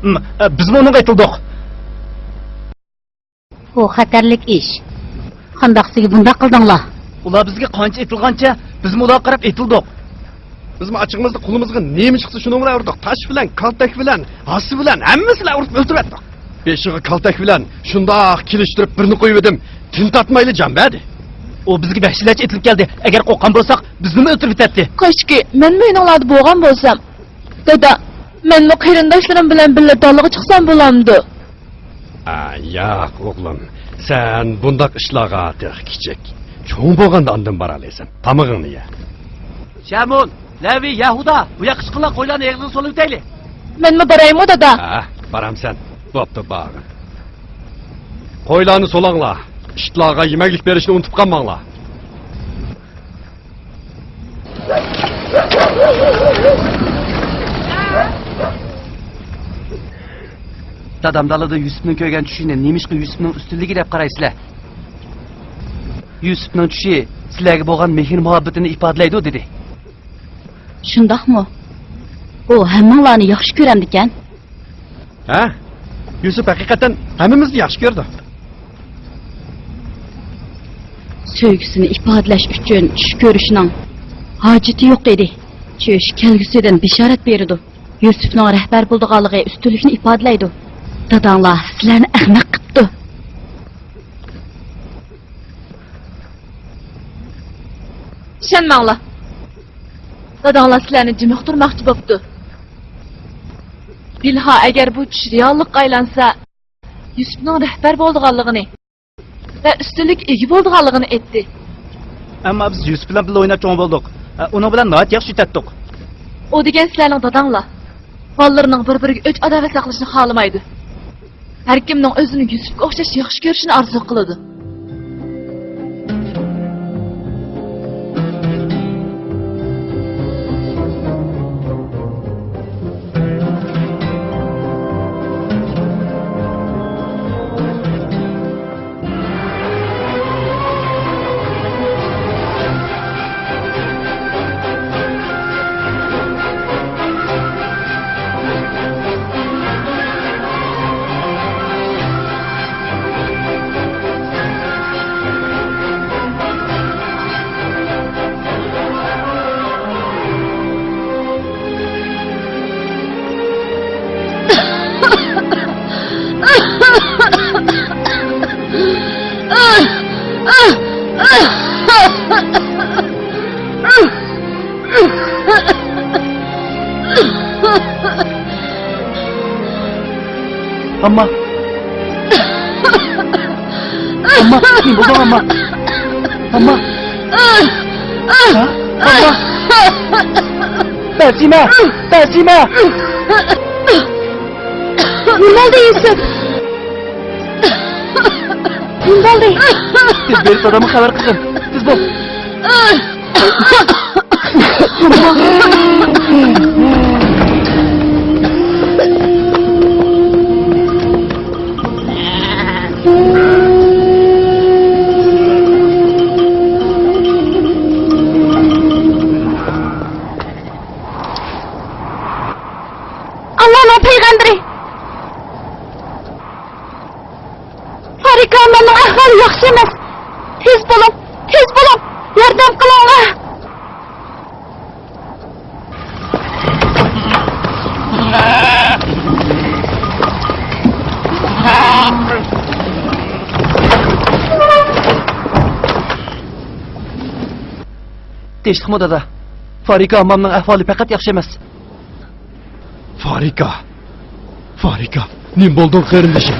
م، ئە، بىزمۇ ئۇنىڭغا ئېتىلدۇق. بۇ خەتەرلىك ئىش. قانداق سىزگە بۇنداق قىلدىڭلار؟ ئۇلار بىزگە قانچە ئېتىلغانچە، بىزمۇ ئۇلارغا قاراپ ئېتىلدۇق. بىزمۇ ئاچچىقىمىزدا قولىمىزغا نېمە چىقسا شۇنىڭ بىلەن ئۇردۇق. تاش بىلەن، كالتەك بىلەن، ھاسا بىلەن ھەممىسى بىلەن ئۇرۇپ ئۆلتۈرۈۋەتتۇق. بېشىغا كالتەك بىلەن شۇنداق كېلىشتۈرۈپ بىرنى قويۇۋىدىم، تىن تارتمايلا جان بەردى. ئۇ بىزگە ۋەھشىيلەرچە ئېتىلىپ كەلدى. ئەگەر قورققان بولساق، بىزنىمۇ ئۆلتۈرۈۋېتەتتى. كاشكى مەنمۇ يېنىڭلاردا بولغان بولسام. دادا، مەنمۇ قېرىنداشلىرىم بىلەن بىللە دالىغا چىقسام بولامدۇ؟ ئا، ياق، ئوغلۇم. سەن بۇنداق ئىشلارغا تېخى كىچىك. چوڭ بولغاندا ئاندىن بارالايسەن. تامىقىڭنى يە. شەمۇن، لەۋى، يەھۇدا، بۇ ياققا چىقىڭلار، قويلارنى ئېغىزىغا سولىۋېتەيلى. مەنمۇ بارايمۇ، دادا؟ ھە، بارامسەن؟ بوپتۇ، بار. قويلارنى سولاڭلار. ئىتلارغا يېمەكلىك بېرىشنى ئۇنتۇپ قالماڭلار. دادام دالىدا يۈسۈپنىڭ كۆرگەن چۈشىنى نېمىشقا يۈسۈپنىڭ ئۈستۈنلۈكى دەپ قارايسىلەر؟ يۈسۈپنىڭ چۈشى سىلەرگە بولغان مېھىر-مۇھەببىتىنى ئىپادىلەيدۇ، دېدى. شۇنداقمۇ؟ ئۇ ھەممىڭلارنى ياخشى كۆرەمدىكەن؟ ھە؟ يۈسۈپ ھەقىقەتەن ھەممىمىزنى ياخشى كۆرىدۇ. سۆيگۈسىنى ئىپادىلەش ئۈچۈن چۈش كۆرۈشنىڭ ھاجىتى يوق ئىدى. چۈش كەلگۈسىدىن بېشارەت بېرىدۇ. يۈسۈپنىڭ رەھبەر بولىدىغانلىقى ئۈستۈنلۈكنى ئىپادىلەيدۇ. داداڭلار سىلەرنى ئەخمەق قىپتۇ. ئىشەنمەڭلار. داداڭلار سىلەرنى جىمىقتۇرماقچى بوپتۇ. بىلھا ئەگەر بۇ چۈش رېئاللىققا ئايلانسا، يۈسۈپنىڭ رەھبەر بولىدىغانلىقىنى ۋە ئۈستۈنلۈككە ئىگە بولىدىغانلىقىنى ئېيتتى. ئەمما بىز يۈسۈپ بىلەن بىللە ئويناپ چوڭ بولدۇق. ئۇنىڭ بىلەن ناھايىتى ياخشى ئۆتەتتۇق. ئۇ دېگەن سىلەرنىڭ داداڭلار. بالىلىرىنىڭ بىر-بىرىگە ئۆچ-ئاداۋەت ساقلىشىنى خالىمايدۇ. ھەركىمنىڭ ئۆزىنى يۈسۈپكە ئوخشاش ياخشى كۆرۈشىنى ئارزۇ قىلىدۇ. ئامما! ئامما! نېمە بولدۇڭ، ئامما؟ ئامما! ھە؟ ئامما! بەسىمە! بەسىمە! نېمە بولدى، يۈسۈپ؟ نېمە بولدى؟ تېز بېرىپ دادامغا خەۋەر قىلغىن. تېز بول. ئاللانىڭ پەيغەمبىرى! فارىكا ئاممامنىڭ ئەھۋالى ياخشى ئەمەس. تېز بولۇڭ، تېز بولۇڭ، ياردەم قىلىڭلار. تىنچلىقمۇ، دادا؟ فارىكا ئاممامنىڭ ئەھۋالى پەقەت ياخشى ئەمەس. فارىكا! فارىكا! نېمە بولدۇڭ، قېرىندىشىم؟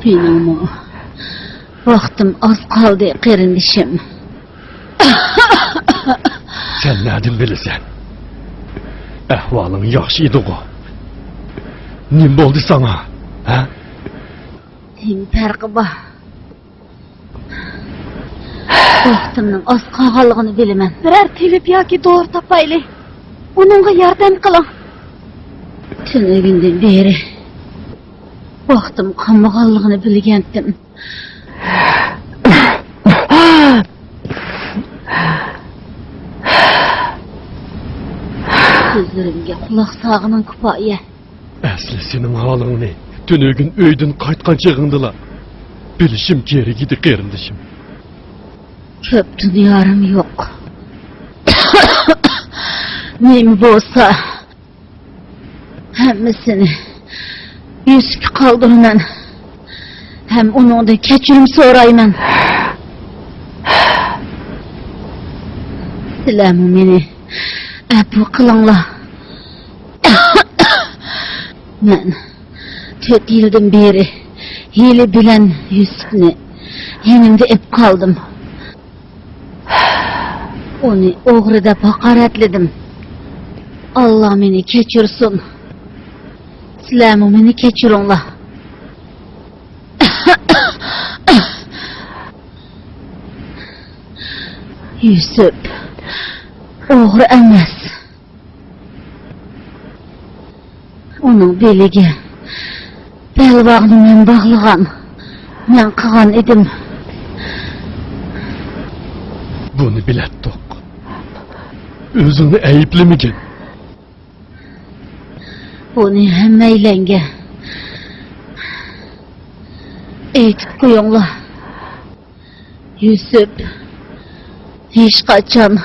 مېنىڭمۇ ۋاقتىم ئاز قالدى، قېرىندىشىم. سەن نەدىن بىلىسەن؟ ئەھۋالىڭ ياخشى ئىدىغۇ؟ نېمە بولدى ساڭا؟ ھە؟ نېمە پەرقى بار؟ ۋاقتىمنىڭ ئاز قالغانلىقىنى بىلىمەن. بىرەر تېۋىپ ياكى دورا تاپايلى. ئۇنىڭغا ياردەم قىلىڭ. تۈنۈگۈندىن بېرى ۋاقتىم قالمىغانلىقىنى بىلگەنتىم. سۆزلىرىمگە قۇلاق سالغىنىڭ كۇپايە. ئەسلى سېنىڭ ھالىڭنى تۈنۈگۈن ئۆيدىن قايتقان چېغىڭدىلا بىلىشىم كېرەك ئىدى، قېرىندىشىم. كۆپ دۇنيارىم يوق. نېمە بولسا، ھەممىسىنى يۈسۈپكە قالدۇرىمەن ھەم ئۇنىڭدىن كەچۈرۈم سورايمەن. سىلەرمۇ مېنى ئەپۇ قىلىڭلار. مەن تۆت يىلدىن بېرى ھىيلە بىلەن يۈسۈپنى يېنىمدا ئېلىپ قالدىم. ئۇنى ئوغرى دەپ ھاقارەتلىدىم. ئاللا مېنى كەچۈرسۇن. سىلەرمۇ مېنى كەچۈرۈڭلار. يۈسۈپ ئوغرى ئەمەس. ئۇنىڭ بېلىگە بەلباغنى مەن باغلىغان، مەن قىلغان ئىدىم. بۇنى بىلەتتۇق. ئۆزۈڭنى ئەيىبلىمىگىن. بۇنى ھەممەيلەنگە، ئېيتىپ قويۇڭلار. يۈسۈپ ھېچقاچان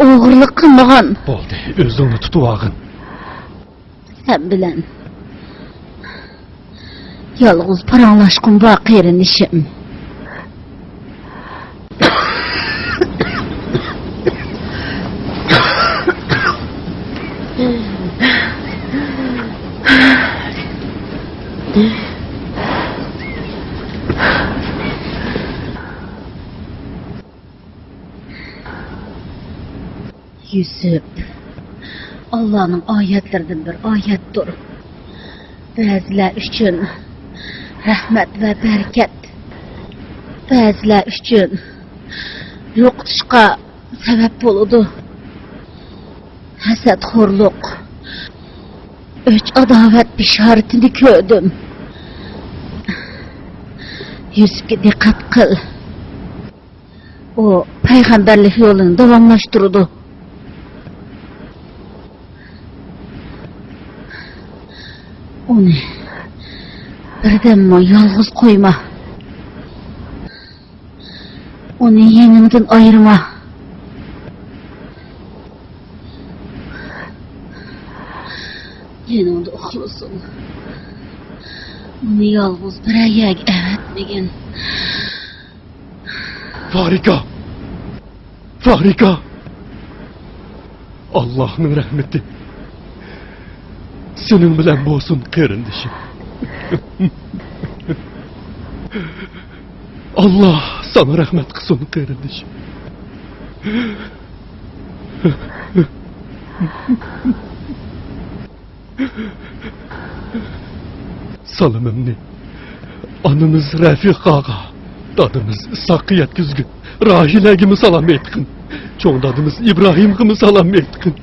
ئوغرىلىق قىلمىغان. بولدى، ئۆزۈڭنى تۇتۇۋالغىن. سەن بىلەن يالغۇز پاراڭلاشقۇم بار، قېرىندىشىم. يۈسۈپ، ئاللانىڭ ئايەتلىرىدىن بىر ئايەتتۇر. بەزىلەر ئۈچۈن رەھمەت ۋە بەرىكەت، بەزىلەر ئۈچۈن يوقىتىشقا سەۋەب بولىدۇ. ھەسەتخورلۇق، ئۆچ-ئاداۋەت بېشارىتىنى كۆردۈم. يۈسۈپكە دىققەت قىل. ئۇ پەيغەمبەرلىك يولىنى داۋاملاشتۇرىدۇ. ئۇنى بىردەممۇ يالغۇز قويما. ئۇنى يېنىڭدىن ئايرىما. يېنىڭدا ئۇخلىسۇن. ئۇنى يالغۇز بىرەر يەرگە ئەۋەتمىگىن. فارىكا! فارىكا! ئاللاھنىڭ رەھمىتى سېنىڭ بىلەن بولسۇن، قېرىندىشىم. ئاللاھ ساڭا رەھمەت قىلسۇن، قېرىندىشىم. سالىمىمنى ئانىمىز رەفىقاغا، دادىمىز ئىسھاققا يەتكۈزگىن. راھىلەگىمۇ سالام ئېيتقىن. چوڭ دادىمىز ئىبراھىمغىمۇ سالام ئېيتقىن.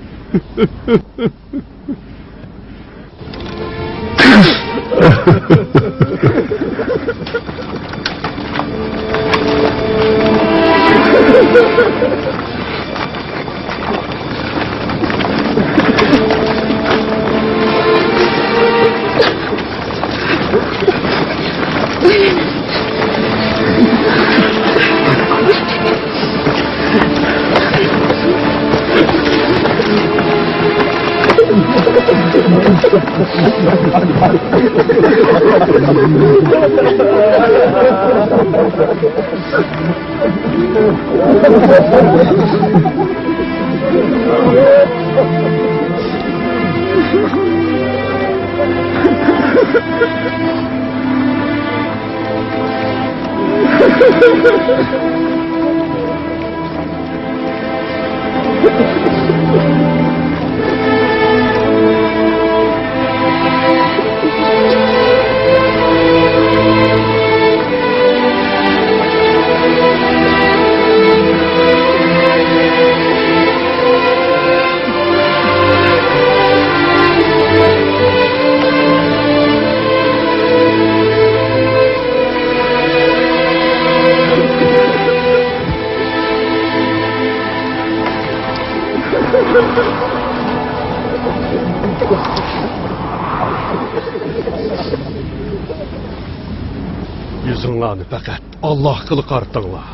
يۈزۈڭلارنى پەقەت ئاللاھقىلا قارىتىڭلار.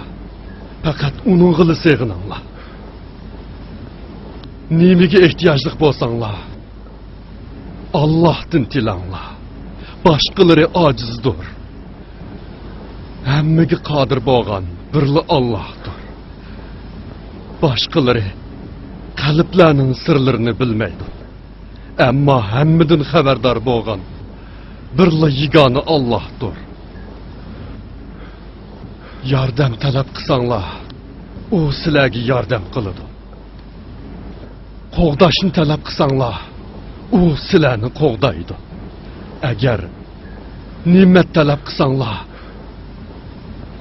پەقەت ئۇنىڭغىلا سېغىنىڭلار. نېمىگە ئېھتىياجلىق بولساڭلار، ئاللاھتىن تىلەڭلار. باشقىلىرى ئاجىزدۇر. ھەممىگە قادىر بولغان بىرلا ئاللاھتۇر. باشقىلىرى قەلبلەرنىڭ سىرلىرىنى بىلمەيدۇ. ئەمما ھەممىدىن خەۋەردار بولغان بىرلا يېگانە ئاللاھتۇر. ياردەم تەلەپ قىلساڭلار، ئۇ سىلەرگە ياردەم قىلىدۇ. قوغداشنى تەلەپ قىلساڭلار، ئۇ سىلەرنى قوغدايدۇ. ئەگەر نېمەت تەلەپ قىلساڭلار،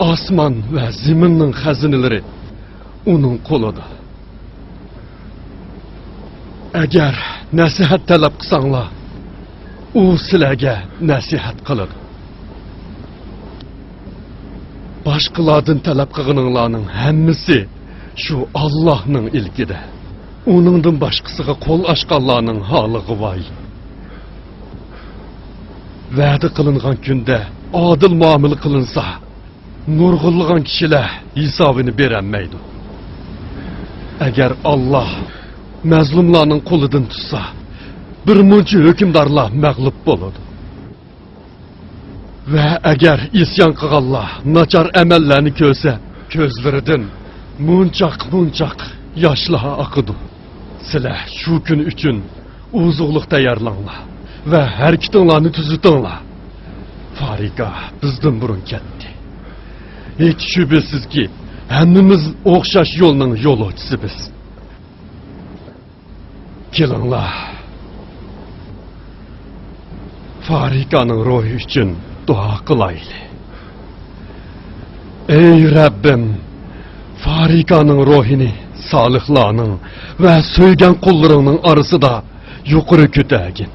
ئاسمان ۋە زېمىننىڭ خەزىنىلىرى ئۇنىڭ قولىدا. ئەگەر نەسىھەت تەلەپ قىلساڭلار، ئۇ سىلەرگە نەسىھەت قىلىدۇ. باشقىلاردىن تەلەپ قىلغىنىڭلارنىڭ ھەممىسى شۇ ئاللاھنىڭ ئىلكىدە. ئۇنىڭدىن باشقىسىغا قول ئاچقانلارنىڭ ھالىغا ۋاي. ۋەدە قىلىنغان كۈندە ئادىل مۇئامىلە قىلىنسا، نۇرغۇنلىغان كىشىلەر ھېسابىنى بېرەلمەيدۇ. ئەگەر ئاللاھ مەزلۇملارنىڭ قولىدىن تۇتسا، بىر مۇنچە ھۆكۈمدارلار مەغلۇپ بولىدۇ. ۋە ئەگەر ئىسيان قىلغانلار ناچار ئەمەللەرنى كۆرسە، كۆزلىرىدىن مۇنچاق-مۇنچاق ياشلار ئاقىدۇ. سىلەر شۇ كۈن ئۈچۈن ئوزۇقلۇق تەييارلاڭلار ۋە ھەرىكىتىڭلارنى تۈزىتىڭلار. فارىكا بىزدىن بۇرۇن كەتتى. ھېچ شۈبھىسىزكى، ھەممىمىز ئوخشاش يولنىڭ يولۇچىسى بىز. كېلىڭلار، فارىكانىڭ روھى ئۈچۈن دۇئا قىلايلى. ئەي رەببىم، فارىكانىڭ روھىنى سالىھلارنىڭ ۋە سۆيگەن قۇللىرىڭنىڭ ئارىسىدا يۇقىرى كۆتەرگىن.